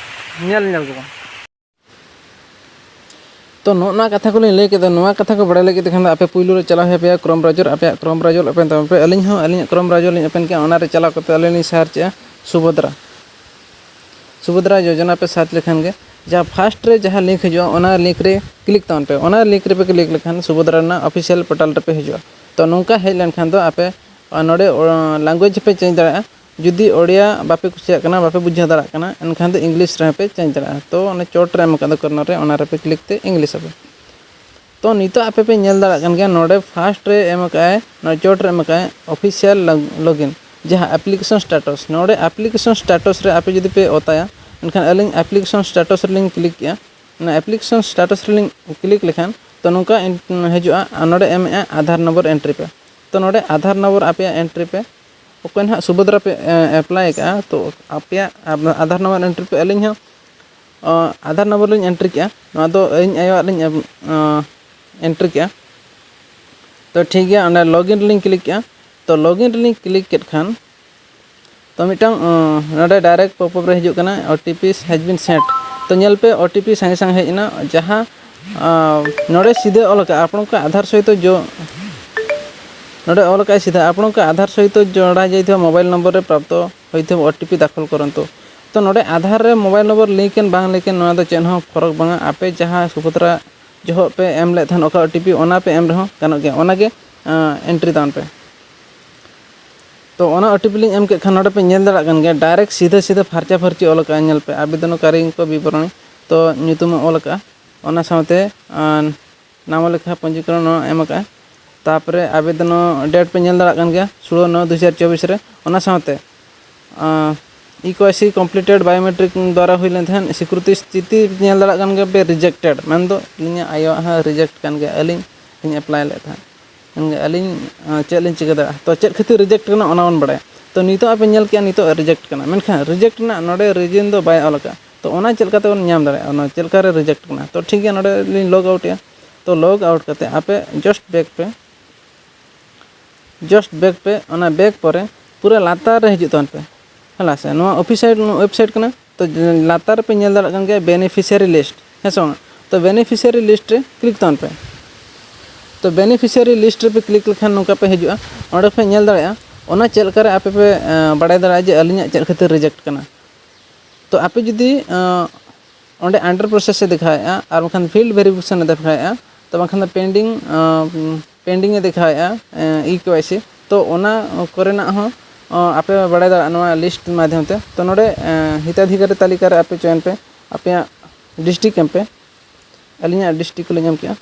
ᱧᱮᱞ ᱧᱮᱞ ᱜᱮᱵᱚᱱ᱾ ᱛᱚ ᱱᱚᱜᱼᱚ ᱱᱚᱣᱟ ᱠᱟᱛᱷᱟ ᱠᱚᱞᱤᱧ ᱞᱟᱹᱭ ᱠᱮᱫᱟ, ᱱᱚᱣᱟ ᱠᱟᱛᱷᱟ ᱠᱚ ᱵᱟᱲᱟᱭ ᱞᱟᱹᱜᱤᱫ ᱛᱮᱠᱷᱟᱱ ᱫᱚ ᱟᱯᱮ ᱯᱩᱭᱞᱩ ᱨᱮ ᱪᱟᱞᱟᱣ ᱦᱩᱭ ᱟᱯᱮᱭᱟ ᱠᱨᱳᱢ ᱵᱨᱟᱣᱡᱟᱨ, ᱟᱯᱮᱭᱟᱜ ᱠᱨᱳᱢ ᱵᱨᱟᱣᱡᱟᱨ ᱳᱯᱮᱱ ᱛᱟᱵᱚᱱ ᱯᱮ᱾ ᱟᱹᱞᱤᱧ ᱦᱚᱸ ᱟᱹᱞᱤᱧᱟᱜ ᱠᱨᱳᱢ ᱵᱨᱟᱣᱡᱟᱨ ᱞᱤᱧ ᱳᱯᱮᱱ ᱠᱮᱜᱼᱟ, ᱚᱱᱟ ᱨᱮ ᱪᱟᱞᱟᱣ ᱠᱟᱛᱮ ᱟᱹᱞᱤᱧ ᱞᱤᱧ ᱥᱟᱨᱪ ᱮᱜᱼᱟ ᱥᱩᱵᱷᱚᱫᱨᱟ, ᱥᱩᱵᱷᱚᱫᱨᱟ ᱡᱳᱡᱚᱱᱟ ᱯᱮ ᱥᱟᱨᱪ ᱞᱮᱠᱷᱟᱱ ᱜᱮ ᱡᱟᱦᱟᱸ ᱯᱷᱟᱥᱴ ᱨᱮ ᱡᱟᱦᱟᱸ ᱞᱤᱝᱠ ᱦᱤᱡᱩᱜᱼᱟ, ᱚᱱᱟ ᱞᱤᱝᱠ ᱨᱮ ᱠᱞᱤᱠ ᱛᱟᱵᱚᱱ ᱯᱮ᱾ ᱚᱱᱟ ᱞᱤᱝᱠ ᱨᱮᱯᱮ ᱠᱞᱤᱠ ᱞᱮᱠᱷᱟᱱ ᱥᱩᱵᱷᱚᱫᱨᱟ ᱨᱮᱱᱟᱜ ᱚᱯᱷᱤᱥᱤᱭᱟᱞ ᱯᱳᱨᱴᱟᱞ ᱨᱮᱯᱮ ᱦᱤᱡᱩᱜᱼᱟ᱾ ᱛᱚ ᱱᱚᱝᱠᱟ ᱦᱮᱡ ᱞᱮᱱᱠᱷᱟᱱ ᱫᱚ ᱟᱯᱮ, ᱟᱨ ᱱᱚᱰᱮ, ᱚ, ᱞᱮᱝᱜᱩᱭᱮᱡᱽ ᱯᱮ ᱪᱮᱧᱡᱽ ᱫᱟᱲᱮᱭᱟᱜᱼᱟ᱾ ᱡᱩᱫᱤ ᱳᱰᱤᱭᱟ ᱵᱟᱯᱮ ᱠᱩᱥᱤᱭᱟᱜ ᱠᱟᱱᱟ, ᱵᱟᱯᱮ ᱵᱩᱡᱷᱟᱹᱣ ᱫᱟᱲᱮᱭᱟᱜ ᱠᱟᱱᱟ, ᱮᱱᱠᱷᱟᱱ ᱫᱚ ᱤᱝᱞᱤᱥ ᱨᱮᱦᱚᱸ ᱯᱮ ᱪᱮᱧᱡᱽ ᱫᱟᱲᱮᱭᱟᱜᱼᱟ᱾ ᱛᱚ ᱚᱱᱮ ᱪᱚᱴ ᱨᱮ ᱮᱢ ᱟᱠᱟᱫ ᱫᱚ ᱠᱚᱨᱱᱟᱨ ᱨᱮ, ᱚᱱᱟ ᱨᱮᱯᱮ ᱠᱞᱤᱠ ᱛᱮ ᱤᱝᱞᱤᱥ ᱟᱯᱮ᱾ ᱛᱚ ᱱᱤᱛᱚᱜ ᱟᱯᱮ ᱯᱮ ᱧᱮᱞ ᱫᱟᱲᱮᱭᱟᱜ ᱠᱟᱱ ᱜᱮᱭᱟ, ᱱᱚᱰᱮ ᱯᱷᱟᱥᱴ ᱨᱮ ᱮᱢ ᱟᱠᱟᱫᱼᱟᱭ, ᱱᱚᱰᱮ ᱪᱚᱴ ᱨᱮ ᱮᱢ ᱟᱠᱟᱫᱼᱟᱭ ᱚᱯᱷᱤᱥᱤᱭᱟᱞ ᱞᱚᱜᱤᱱ, ᱡᱟᱦᱟᱸ ᱮᱯᱞᱤᱠᱮᱥᱚᱱ ᱥᱴᱮᱴᱟᱥ᱾ ᱱᱚᱰᱮ ᱮᱯᱞᱤᱠᱮᱥᱚᱱ ᱥᱴᱮᱴᱟᱥ ᱨᱮ ᱟᱯᱮ ᱡᱩᱫᱤ ᱯᱮ ᱚᱛᱟᱭᱟ, ᱮᱱᱠᱷᱟᱱ ᱟᱹᱞᱤᱧ ᱮᱯᱞᱤᱠᱮᱥᱚᱱ ᱥᱴᱮᱴᱟᱥ ᱨᱮᱞᱤᱧ ᱠᱞᱤᱠ ᱠᱮᱜᱼᱟ᱾ ᱚᱱᱟ ᱮᱯᱞᱤᱠᱮᱥᱚᱱ ᱥᱴᱮᱴᱟᱥ ᱨᱮᱞᱤᱧ ᱠᱞᱤᱠ ᱞᱮᱠᱷᱟᱱ, ᱛᱚ ᱱᱚᱝᱠᱟ ᱮᱱ-, ᱦᱤᱡᱩᱜᱼᱟ, ᱟᱨ ᱱᱚᱰᱮ ᱮᱢᱮᱜᱼᱟ ᱟᱫᱷᱟᱨ ᱱᱚᱢᱵᱚᱨ ᱮᱱᱴᱨᱤ ᱯᱮ᱾ ᱛᱚ ᱱᱚᱰᱮ ᱟᱫᱷᱟᱨ ᱱᱚᱢᱵᱚᱨ ᱟᱯᱮᱭᱟᱜ ᱮᱱᱴᱨᱤ ᱯᱮ᱾ ᱚᱠᱚᱭ ᱱᱟᱦᱟᱜ ᱥᱩᱵᱷᱚᱫᱨᱟ ᱯᱮ, ᱮ, ᱮᱯᱞᱟᱭ ᱟᱠᱟᱫᱼᱟ, ᱛᱚ ᱟᱯᱮᱭᱟᱜ ᱟᱫᱷᱟᱨ ᱱᱚᱢᱵᱚᱨ ᱮᱱᱴᱨᱤ ᱯᱮ᱾ ᱟᱹᱞᱤᱧ ᱦᱚᱸ, ᱚ, ᱟᱫᱷᱟᱨ ᱱᱚᱢᱵᱚᱨ ᱞᱤᱧ ᱮᱱᱴᱨᱤ ᱠᱮᱜᱼᱟ, ᱱᱚᱣᱟ ᱫᱚ ᱤᱧ ᱟᱭᱳᱣᱟᱜ ᱞᱤᱧ ᱮᱢ, ᱚ, ᱮᱱᱴᱨᱤ ᱠᱮᱜᱼᱟ᱾ ᱛᱚ ᱴᱷᱤᱠ ᱜᱮᱭᱟ, ᱚᱸᱰᱮ ᱞᱚᱜᱤᱱ ᱨᱮᱞᱤᱧ ᱠᱞᱤᱠ ᱠᱮᱜᱼᱟ᱾ ᱛᱚ ᱞᱚᱜᱤᱱ ᱨᱮᱞᱤᱧ ᱠᱞᱤᱠ ᱠᱮᱫ ᱠᱷᱟᱱ, ᱛᱚ ᱢᱤᱫᱴᱟᱝ, ᱚ, ᱱᱚᱰᱮ ᱰᱟᱭᱨᱮᱠᱴ ᱯᱚᱯ ᱟᱯ ᱨᱮ ᱦᱤᱡᱩᱜ ᱠᱟᱱᱟ, "O T P has been sent"᱾ ᱛᱚ ᱧᱮᱞ ᱯᱮ, ᱳ ᱴᱤ ᱯᱤ ᱥᱟᱸᱜᱮ ᱥᱟᱸᱜᱮ ᱦᱮᱡ ᱮᱱᱟ, ᱡᱟᱦᱟᱸ, ᱚ, ᱱᱚᱰᱮ ᱥᱤᱫᱷᱟᱹ ᱚᱞ ᱟᱠᱟᱫᱼᱟ, "ଆପଣଙ୍କ ଆଧାର ସହିତ ଯୋ-", ᱱᱚᱰᱮ ᱚᱞ ᱟᱠᱟᱫᱼᱟᱭ ᱥᱤᱫᱷᱟᱹ, "ଆପଣଙ୍କ ଆଧାର ସହିତ ଯୋଡ଼ା ଯାଇଥିବା ମୋବାଇଲ ନମ୍ବରରେ ପ୍ରାପ୍ତ ହୋଇଥିବା ଓ ଟି ପି ଦାଖଲ କରନ୍ତୁ।" ᱛᱚ ᱱᱚᱰᱮ ᱟᱫᱷᱟᱨ ᱨᱮ ᱢᱳᱵᱟᱭᱤᱞ ᱱᱚᱢᱵᱚᱨ ᱞᱤᱝᱠ ᱮᱱ ᱵᱟᱝ ᱞᱤᱝᱠ ᱮᱱ, ᱱᱚᱣᱟ ᱫᱚ ᱪᱮᱫ ᱦᱚᱸ ᱯᱷᱚᱨᱚᱠ ᱵᱟᱝᱟ᱾ ᱟᱯᱮ ᱡᱟᱦᱟᱸ ᱥᱩᱵᱷᱚᱫᱨᱟ ᱡᱚᱦᱚᱜ ᱯᱮ ᱮᱢ ᱞᱮᱫ ᱛᱟᱦᱮᱱ ᱚᱠᱟ ᱳ ᱴᱤ ᱯᱤ, ᱚᱱᱟ ᱯᱮ ᱮᱢ ᱨᱮᱦᱚᱸ ᱜᱟᱱᱚᱜ ᱜᱮᱭᱟ, ᱚᱱᱟᱜᱮ, ᱟᱸ, ᱮᱱᱴᱨᱤ ᱛᱟᱵᱚᱱ ᱯᱮ᱾ ᱛᱚ ᱚᱱᱟ ᱳ ᱴᱤ ᱯᱤ ᱞᱤᱧ ᱮᱢ ᱠᱮᱫ ᱠᱷᱟᱱ ᱱᱚᱰᱮ ᱯᱮ ᱧᱮᱞ ᱫᱟᱲᱮᱭᱟᱜ ᱠᱟᱱ ᱜᱮᱭᱟ, ᱰᱟᱭᱨᱮᱠᱴ ᱥᱤᱫᱷᱟᱹ ᱥᱤᱫᱷᱟᱹ ᱯᱷᱟᱨᱪᱟ ᱯᱷᱟᱹᱨᱪᱤ ᱚᱞ ᱟᱠᱟᱫᱼᱟ, ᱧᱮᱞ ᱯᱮ, "ᱟᱵᱮᱫᱚᱱᱠᱟᱨᱤ ᱠᱚ ᱵᱤᱵᱚᱨᱚᱱᱤ", ᱛᱚ ᱧᱩᱛᱩᱢ ᱮ ᱚᱞ ᱟᱠᱟᱫᱼᱟ᱾ ᱚᱱᱟ ᱥᱟᱶᱛᱮ ᱱᱟᱢᱚ ᱞᱮᱠᱷᱟ ᱯᱚᱧᱡᱤᱠᱚᱨᱚᱱ ᱱᱚᱣᱟ ᱮᱢ ᱟᱠᱟᱫᱼᱟ᱾ ᱛᱟᱨᱯᱚᱨᱮ ᱟᱵᱮᱫᱚᱱ ᱰᱮᱴ ᱯᱮ ᱧᱮᱞ ᱫᱟᱲᱮᱭᱟᱜ ᱠᱟᱱ ᱜᱮᱭᱟ, ᱥᱳᱞᱳ ᱱᱚ ᱫᱩ ᱦᱟᱡᱟᱨ ᱪᱚᱵᱵᱤᱥ ᱨᱮ᱾ ᱚᱱᱟ ᱥᱟᱶᱛᱮ ᱤ ᱠᱮ ᱣᱟᱭ ᱥᱤ ᱠᱚᱢᱯᱞᱤᱴᱮᱰ ᱵᱟᱭᱳᱢᱮᱴᱨᱤᱠ ᱫᱣᱟᱨᱟ ᱦᱩᱭ ᱞᱮᱱ ᱛᱟᱦᱮᱸᱫ, ᱥᱤᱠᱨᱤᱛᱤ ᱥᱛᱷᱤᱛᱤ ᱧᱮᱞ ᱫᱟᱲᱮᱭᱟᱜ ᱠᱟᱱ ᱜᱮᱭᱟ ᱯᱮ, ᱨᱤᱡᱮᱠᱴᱮᱰ, ᱢᱮᱱᱫᱚ ᱟᱹᱞᱤᱧᱟᱜ ᱟᱭᱳᱣᱟᱜ ᱦᱚᱸ ᱨᱤᱡᱮᱠᱴ ᱠᱟᱱ ᱜᱮᱭᱟ, ᱟᱹᱞᱤᱧ ᱞᱤᱧ ᱮᱯᱞᱟᱭ ᱞᱮᱫ ᱛᱟᱦᱮᱸᱫ᱾ ᱢᱮᱱ ᱜᱮ ᱟᱹᱞᱤᱧ ᱪᱮᱫ ᱞᱤᱧ ᱪᱤᱠᱟᱹ ᱫᱟᱲᱮᱭᱟᱜᱼᱟ? ᱛᱚ ᱪᱮᱫ ᱠᱷᱟᱹᱛᱤᱨ ᱨᱤᱡᱮᱠᱴ ᱠᱟᱱᱟ ᱚᱱᱟ ᱵᱚᱱ ᱵᱟᱲᱟᱭᱟ᱾ ᱛᱚ ᱱᱤᱛᱚᱜ ᱟᱯᱮ ᱧᱮᱞ ᱠᱮᱜᱼᱟ, ᱱᱤᱛᱚᱜ ᱨᱤᱡᱮᱠᱴ ᱠᱟᱱᱟ, ᱢᱮᱱᱠᱷᱟᱱ ᱨᱤᱡᱮᱠᱴ ᱨᱮᱱᱟᱜ ᱱᱚᱰᱮ ᱨᱤᱡᱮᱱ ᱫᱚ ᱵᱟᱭ ᱚᱞ ᱟᱠᱟᱫᱼᱟ᱾ ᱛᱚ ᱚᱱᱟ ᱪᱮᱫ ᱞᱮᱠᱟᱛᱮ ᱵᱚᱱ ᱧᱟᱢ ᱫᱟᱲᱮᱭᱟᱜᱼᱟ, ᱚᱱᱟ ᱪᱮᱫ ᱞᱮᱠᱟᱨᱮ ᱨᱤᱡᱮᱠᱴ ᱠᱟᱱᱟ? ᱛᱚ ᱴᱷᱤᱠ ᱜᱮᱭᱟ, ᱱᱚᱰᱮ ᱞᱤᱧ ᱞᱚᱜᱽ ᱟᱣᱩᱴ ᱮᱜᱼᱟ᱾ ᱛᱚ ᱞᱚᱜᱽ ᱟᱣᱩᱴ ᱠᱟᱛᱮ ᱟᱯᱮ ᱡᱟᱥᱴ ᱵᱮᱠ ᱯᱮ, ᱡᱟᱥᱴ ᱵᱮᱠ ᱯᱮ, ᱚᱱᱟ ᱵᱮᱠ ᱯᱚᱨᱮ ᱯᱩᱨᱟᱹ ᱞᱟᱛᱟᱨ ᱨᱮ ᱦᱤᱡᱩᱜ ᱛᱟᱵᱚᱱ ᱯᱮ, ᱦᱮᱸ ᱥᱮ? ᱱᱚᱣᱟ ᱚᱯᱷᱤᱥᱤᱭᱟᱞ ᱣᱮᱵᱥᱟᱭᱤᱴ ᱠᱟᱱᱟ᱾ ᱛᱚ ᱞᱟᱛᱟᱨ ᱨᱮᱯᱮ ᱧᱮᱞ ᱫᱟᱲᱮᱭᱟᱜ ᱠᱟᱱ ᱜᱮᱭᱟ ᱵᱮᱱᱤᱯᱷᱤᱥᱤᱭᱟᱨᱤ ᱞᱤᱥᱴ, ᱦᱮᱸ ᱥᱮ ᱵᱟᱝ? ᱛᱚ ᱵᱮᱱᱤᱯᱷᱤᱥᱤᱭᱟᱨᱤ ᱞᱤᱥᱴ ᱨᱮ ᱠᱞᱤᱠ ᱛᱟᱵᱚᱱ ᱯᱮ᱾ ᱛᱚ ᱵᱮᱱᱤᱯᱷᱤᱥᱤᱭᱟᱨᱤ ᱞᱤᱥᱴ ᱨᱮᱯᱮ ᱠᱞᱤᱠ ᱞᱮᱠᱷᱟᱱ ᱱᱚᱝᱠᱟ ᱯᱮ ᱦᱤᱡᱩᱜᱼᱟ᱾ ᱚᱸᱰᱮ ᱯᱮ ᱧᱮᱞ ᱫᱟᱲᱮᱭᱟᱜᱼᱟ, ᱚᱱᱟ ᱪᱮᱫ ᱞᱮᱠᱟᱨᱮ ᱟᱯᱮ ᱯᱮ ᱵᱟᱲᱟᱭ ᱫᱟᱲᱮᱭᱟᱜᱼᱟ ᱡᱮ ᱟᱹᱞᱤᱧᱟᱜ ᱪᱮᱫ ᱠᱷᱟᱹᱛᱤᱨ ᱨᱤᱡᱮᱠᱴ ᱠᱟᱱᱟ᱾ ᱛᱚ ᱟᱯᱮ ᱡᱩᱫᱤ ᱚᱸᱰᱮ under process ᱮ ᱫᱮᱠᱷᱟᱣᱮᱫᱼᱟ, ᱟᱨ ᱵᱟᱝᱠᱷᱟᱱ ᱯᱷᱤᱞᱰ ᱵᱷᱮᱨᱤᱯᱷᱤᱠᱮᱥᱚᱱ ᱮ ᱫᱮᱠᱷᱟᱣᱮᱫᱼᱟ, ᱛᱚ ᱵᱟᱝᱠᱷᱟᱱ ᱫᱚ ᱯᱮᱱᱰᱤᱝ, ᱯᱮᱱᱰᱤᱝ ᱮ ᱫᱮᱠᱷᱟᱣᱮᱫᱼᱟ ᱤ ᱠᱮ ᱣᱟᱭ ᱥᱤ, ᱛᱚ ᱚᱱᱟ ᱠᱚᱨᱮᱱᱟᱜ ᱦᱚᱸ ᱟᱯᱮ ᱵᱟᱲᱟᱭ ᱫᱟᱲᱮᱭᱟᱜᱼᱟ ᱱᱚᱣᱟ ᱞᱤᱥᱴ ᱢᱟᱫᱽᱫᱷᱚᱢ ᱛᱮ᱾ ᱛᱚ ᱱᱚᱰᱮ ᱦᱤᱛᱟᱫᱷᱤᱠᱟᱨᱤ ᱛᱟᱹᱞᱤᱠᱟ ᱨᱮ ᱟᱯᱮ ᱪᱚᱭᱚᱱ ᱯᱮ, ᱟᱯᱮᱭᱟᱜ ᱰᱤᱥᱴᱨᱤᱠᱴ ᱮᱢ ᱯᱮ᱾ ᱟᱹᱞᱤᱧᱟᱜ ᱰᱤᱥᱴᱨᱤᱠᱴ ᱠᱚᱞᱤᱧ ᱮᱢ ᱠᱮᱜᱼᱟ᱾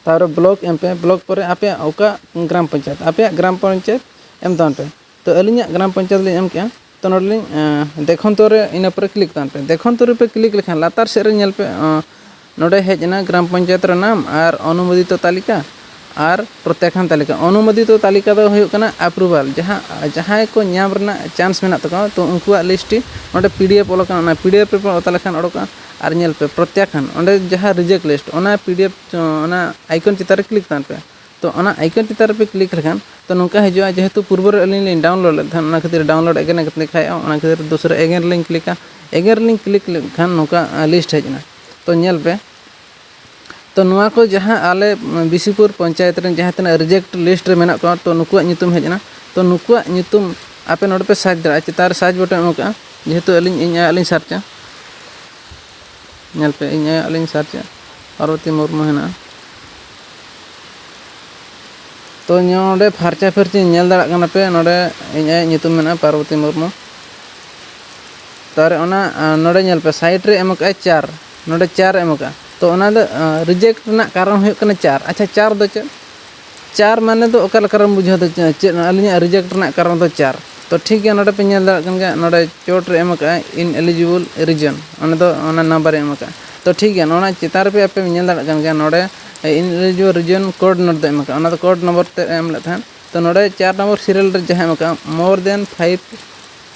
ᱛᱟᱨᱯᱚᱨᱮ ᱵᱞᱚᱠ ᱮᱢ ᱯᱮ, ᱵᱞᱚᱠ ᱯᱚᱨᱮ ᱟᱯᱮᱭᱟᱜ ᱚᱠᱟ ᱜᱨᱟᱢ ᱯᱚᱧᱪᱟᱭᱮᱛ, ᱟᱯᱮᱭᱟᱜ ᱜᱨᱟᱢ ᱯᱚᱧᱪᱟᱭᱮᱛ ᱮᱢ ᱛᱟᱵᱚᱱ ᱯᱮ᱾ ᱛᱚ ᱟᱹᱞᱤᱧᱟᱜ ᱜᱨᱟᱢ ᱯᱚᱧᱪᱟᱭᱮᱛ ᱞᱤᱧ ᱮᱢ ᱠᱮᱜᱼᱟ᱾ ᱛᱚ ᱱᱚᱰᱮ ᱞᱤᱧ ᱫᱮᱠᱷᱚᱱᱛᱚ ᱨᱮ ᱤᱱᱟᱹ ᱯᱚᱨᱮ ᱠᱞᱤᱠ ᱛᱟᱵᱚᱱ ᱯᱮ᱾ ᱫᱮᱠᱷᱚᱱᱛᱚ ᱨᱮᱯᱮ ᱠᱞᱤᱠ ᱞᱮᱠᱷᱟᱱ ᱞᱟᱛᱟᱨ ᱥᱮᱫ ᱨᱮ ᱧᱮᱞ ᱯᱮ, ᱱᱚᱰᱮ ᱦᱮᱡ ᱮᱱᱟ ᱜᱨᱟᱢ ᱯᱚᱧᱪᱟᱭᱮᱛ ᱨᱮ ᱱᱟᱢ ᱟᱨ ᱚᱱᱩᱢᱳᱫᱤᱛᱚ ᱛᱟᱹᱞᱤᱠᱟ ᱟᱨ ᱯᱨᱚᱛᱭᱟᱠᱷᱟᱱ ᱛᱟᱹᱞᱤᱠᱟ᱾ ᱚᱱᱩᱢᱳᱫᱤᱛᱚ ᱛᱟᱹᱞᱤᱠᱟ ᱫᱚ ᱦᱩᱭᱩᱜ ᱠᱟᱱᱟ ᱟᱯᱨᱩᱵᱷᱟᱞ, ᱡᱟᱦᱟᱸ, ᱡᱟᱦᱟᱸᱭ ᱠᱚ ᱧᱟᱢ ᱨᱮᱱᱟᱜ ᱪᱟᱱᱥ ᱢᱮᱱᱟᱜ ᱛᱟᱠᱚᱣᱟ, ᱛᱚ ᱩᱱᱠᱩᱣᱟᱜ ᱞᱤᱥᱴ ᱚᱸᱰᱮ ᱯᱤ ᱰᱤ ᱮᱯᱷ ᱚᱞ ᱟᱠᱟᱱᱟ, ᱚᱱᱟ ᱯᱤ ᱰᱤ ᱮᱯᱷ ᱨᱮᱯᱮ ᱚᱛᱟ ᱞᱮᱠᱷᱟᱱ ᱚᱰᱚᱠᱚᱜᱼᱟ᱾ ᱟᱨ ᱧᱮᱞ ᱯᱮ ᱯᱨᱚᱛᱭᱟᱠᱷᱟᱱ, ᱚᱸᱰᱮ ᱡᱟᱦᱟᱸ ᱨᱤᱡᱮᱠᱴ ᱞᱤᱥᱴ, ᱚᱱᱟ ᱯᱤ ᱰᱤ ᱮᱯᱷ, ᱚᱱᱟ ᱟᱭᱠᱚᱱ ᱪᱮᱛᱟᱱ ᱨᱮ ᱠᱞᱤᱠ ᱛᱟᱵᱚᱱ ᱯᱮ᱾ ᱛᱚ ᱚᱱᱟ ᱟᱭᱠᱚᱱ ᱪᱮᱛᱟᱱ ᱨᱮᱯᱮ ᱠᱞᱤᱠ ᱞᱮᱠᱷᱟᱱ ᱛᱚ ᱱᱚᱝᱠᱟ ᱦᱤᱡᱩᱜᱼᱟ, ᱡᱮᱦᱮᱛᱩ ᱯᱩᱨᱵᱚ ᱨᱮ ᱟᱹᱞᱤᱧ ᱞᱤᱧ ᱰᱟᱣᱩᱱᱞᱳᱰ ᱞᱮᱫ ᱛᱟᱦᱮᱸᱫ, ᱚᱱᱟ ᱠᱷᱟᱹᱛᱤᱨ ᱰᱟᱣᱩᱱᱞᱳᱰ ᱮᱜᱮᱱ ᱠᱟᱛᱮ ᱫᱮᱠᱷᱟᱣᱮᱫᱼᱟ, ᱚᱱᱟ ᱠᱷᱟᱹᱛᱤᱨ ᱫᱚᱥᱨᱟ ᱮᱜᱮᱱ ᱨᱮᱞᱤᱧ ᱠᱞᱤᱠᱟ, ᱮᱜᱮᱱ ᱨᱮᱞᱤᱧ ᱠᱞᱤᱠ ᱞᱮᱠᱷᱟᱱ ᱱᱚᱝᱠᱟ ᱞᱤᱥᱴ ᱦᱮᱡ ᱮᱱᱟ᱾ ᱛᱚ ᱧᱮᱞ ᱯᱮ, ᱛᱚ ᱱᱚᱣᱟ ᱠᱚ ᱡᱟᱦᱟᱸ ᱟᱞᱮ ᱵᱤᱥᱤᱯᱩᱨ ᱯᱚᱧᱪᱟᱭᱮᱛ ᱨᱮᱱ ᱡᱟᱦᱟᱸ ᱛᱤᱱᱟᱹᱜ ᱨᱤᱡᱮᱠᱴ ᱞᱤᱥᱴ ᱨᱮ ᱢᱮᱱᱟᱜ ᱠᱚᱣᱟ, ᱛᱚ ᱱᱩᱠᱩᱣᱟᱜ ᱧᱩᱛᱩᱢ ᱦᱮᱡ ᱮᱱᱟ᱾ ᱛᱚ ᱱᱩᱠᱩᱣᱟᱜ ᱧᱩᱛᱩᱢ ᱟᱯᱮ ᱱᱚᱰᱮ ᱯᱮ ᱥᱟᱨᱪ ᱫᱟᱲᱮᱭᱟᱜᱼᱟ, ᱪᱮᱛᱟᱱ ᱨᱮ ᱥᱟᱨᱪ ᱵᱚᱴᱚᱱ ᱮᱢ ᱠᱟᱜᱼᱟ, ᱡᱮᱦᱮᱛᱩ ᱟᱹᱞᱤᱧ ᱤᱧ ᱟᱭᱟᱜ ᱞᱤᱧ ᱥᱟᱨᱪᱟ᱾ ᱧᱮᱞ ᱯᱮ, ᱤᱧ ᱟᱭᱟᱜ ᱞᱤᱧ ᱥᱟᱨᱪᱟ, ᱯᱟᱨᱵᱚᱛᱤ ᱢᱩᱨᱢᱩ ᱦᱮᱱᱟᱜᱼᱟ᱾ ᱛᱚ ᱱᱚᱰᱮ ᱯᱷᱟᱨᱪᱟ ᱯᱷᱟᱹᱨᱪᱤ ᱧᱮᱞ ᱫᱟᱲᱮᱭᱟᱜ ᱠᱟᱱᱟ ᱯᱮ, ᱱᱚᱰᱮ ᱤᱧ ᱟᱭᱟᱜ ᱧᱩᱛᱩᱢ ᱢᱮᱱᱟᱜᱼᱟ ᱯᱟᱨᱵᱚᱛᱤ ᱢᱩᱨᱢᱩ᱾ ᱛᱟᱨ ᱚᱱᱟ ᱱᱚᱰᱮ ᱧᱮᱞ ᱯᱮ, ᱥᱟᱭᱤᱰ ᱨᱮ ᱮᱢ ᱠᱟᱜᱼᱟᱭ ᱪᱟᱨ, ᱱᱚᱰᱮ ᱪᱟᱨ ᱮᱢ ᱟᱠᱟᱫᱼᱟ᱾ ᱛᱚ ᱚᱱᱟ ᱫᱚ ᱨᱤᱡᱮᱠᱴ ᱨᱮᱱᱟᱜ ᱠᱟᱨᱚᱱ ᱦᱩᱭᱩᱜ ᱠᱟᱱᱟ ᱪᱟᱨ᱾ ᱟᱪᱪᱷᱟ, ᱪᱟᱨ ᱫᱚ ᱪᱮᱫ? ᱪᱟᱨ ᱢᱟᱱᱮ ᱫᱚ ᱚᱠᱟ ᱞᱮᱠᱟᱨᱮᱢ ᱵᱩᱡᱷᱟᱹᱣ ᱫᱟ? ᱪᱮᱫ ᱟᱹᱞᱤᱧᱟᱜ ᱨᱤᱡᱮᱠᱴ ᱨᱮᱱᱟᱜ ᱠᱟᱨᱚᱱ ᱫᱚ ᱪᱟᱨ? ᱛᱚ ᱴᱷᱤᱠ ᱜᱮᱭᱟ, ᱱᱚᱰᱮ ᱯᱮ ᱧᱮᱞ ᱫᱟᱲᱮᱭᱟᱜ ᱠᱟᱱ ᱜᱮᱭᱟ, ᱱᱚᱰᱮ ᱪᱚᱴ ᱨᱮ ᱮᱢ ᱟᱠᱟᱫᱼᱟ ineligible region, ᱚᱱᱟ ᱫᱚ ᱚᱱᱟ ᱱᱟᱢᱵᱟᱨ ᱮ ᱮᱢ ᱟᱠᱟᱫᱼᱟ᱾ ᱛᱚ ᱴᱷᱤᱠ ᱜᱮᱭᱟ, ᱱᱚᱣᱟ ᱪᱮᱛᱟᱱ ᱨᱮᱯᱮ ᱟᱯᱮ ᱧᱮᱞ ᱫᱟᱲᱮᱭᱟᱜ ᱠᱟᱱ ᱜᱮᱭᱟ, ᱱᱚᱰᱮ ineligible region code ᱱᱚᱰᱮ ᱮᱢ ᱟᱠᱟᱫᱼᱟ, ᱚᱱᱟ ᱫᱚ ᱠᱳᱰ ᱱᱚᱢᱵᱚᱨ ᱛᱮ ᱮᱢ ᱞᱮᱫ ᱛᱟᱦᱮᱸᱫ᱾ ᱛᱚ ᱱᱚᱰᱮ ᱪᱟᱨ ᱱᱚᱢᱵᱚᱨ ᱥᱤᱨᱤᱭᱟᱞ ᱨᱮ ᱡᱟᱦᱟᱸ ᱮᱢ ᱟᱠᱟᱫᱼᱟ, more than five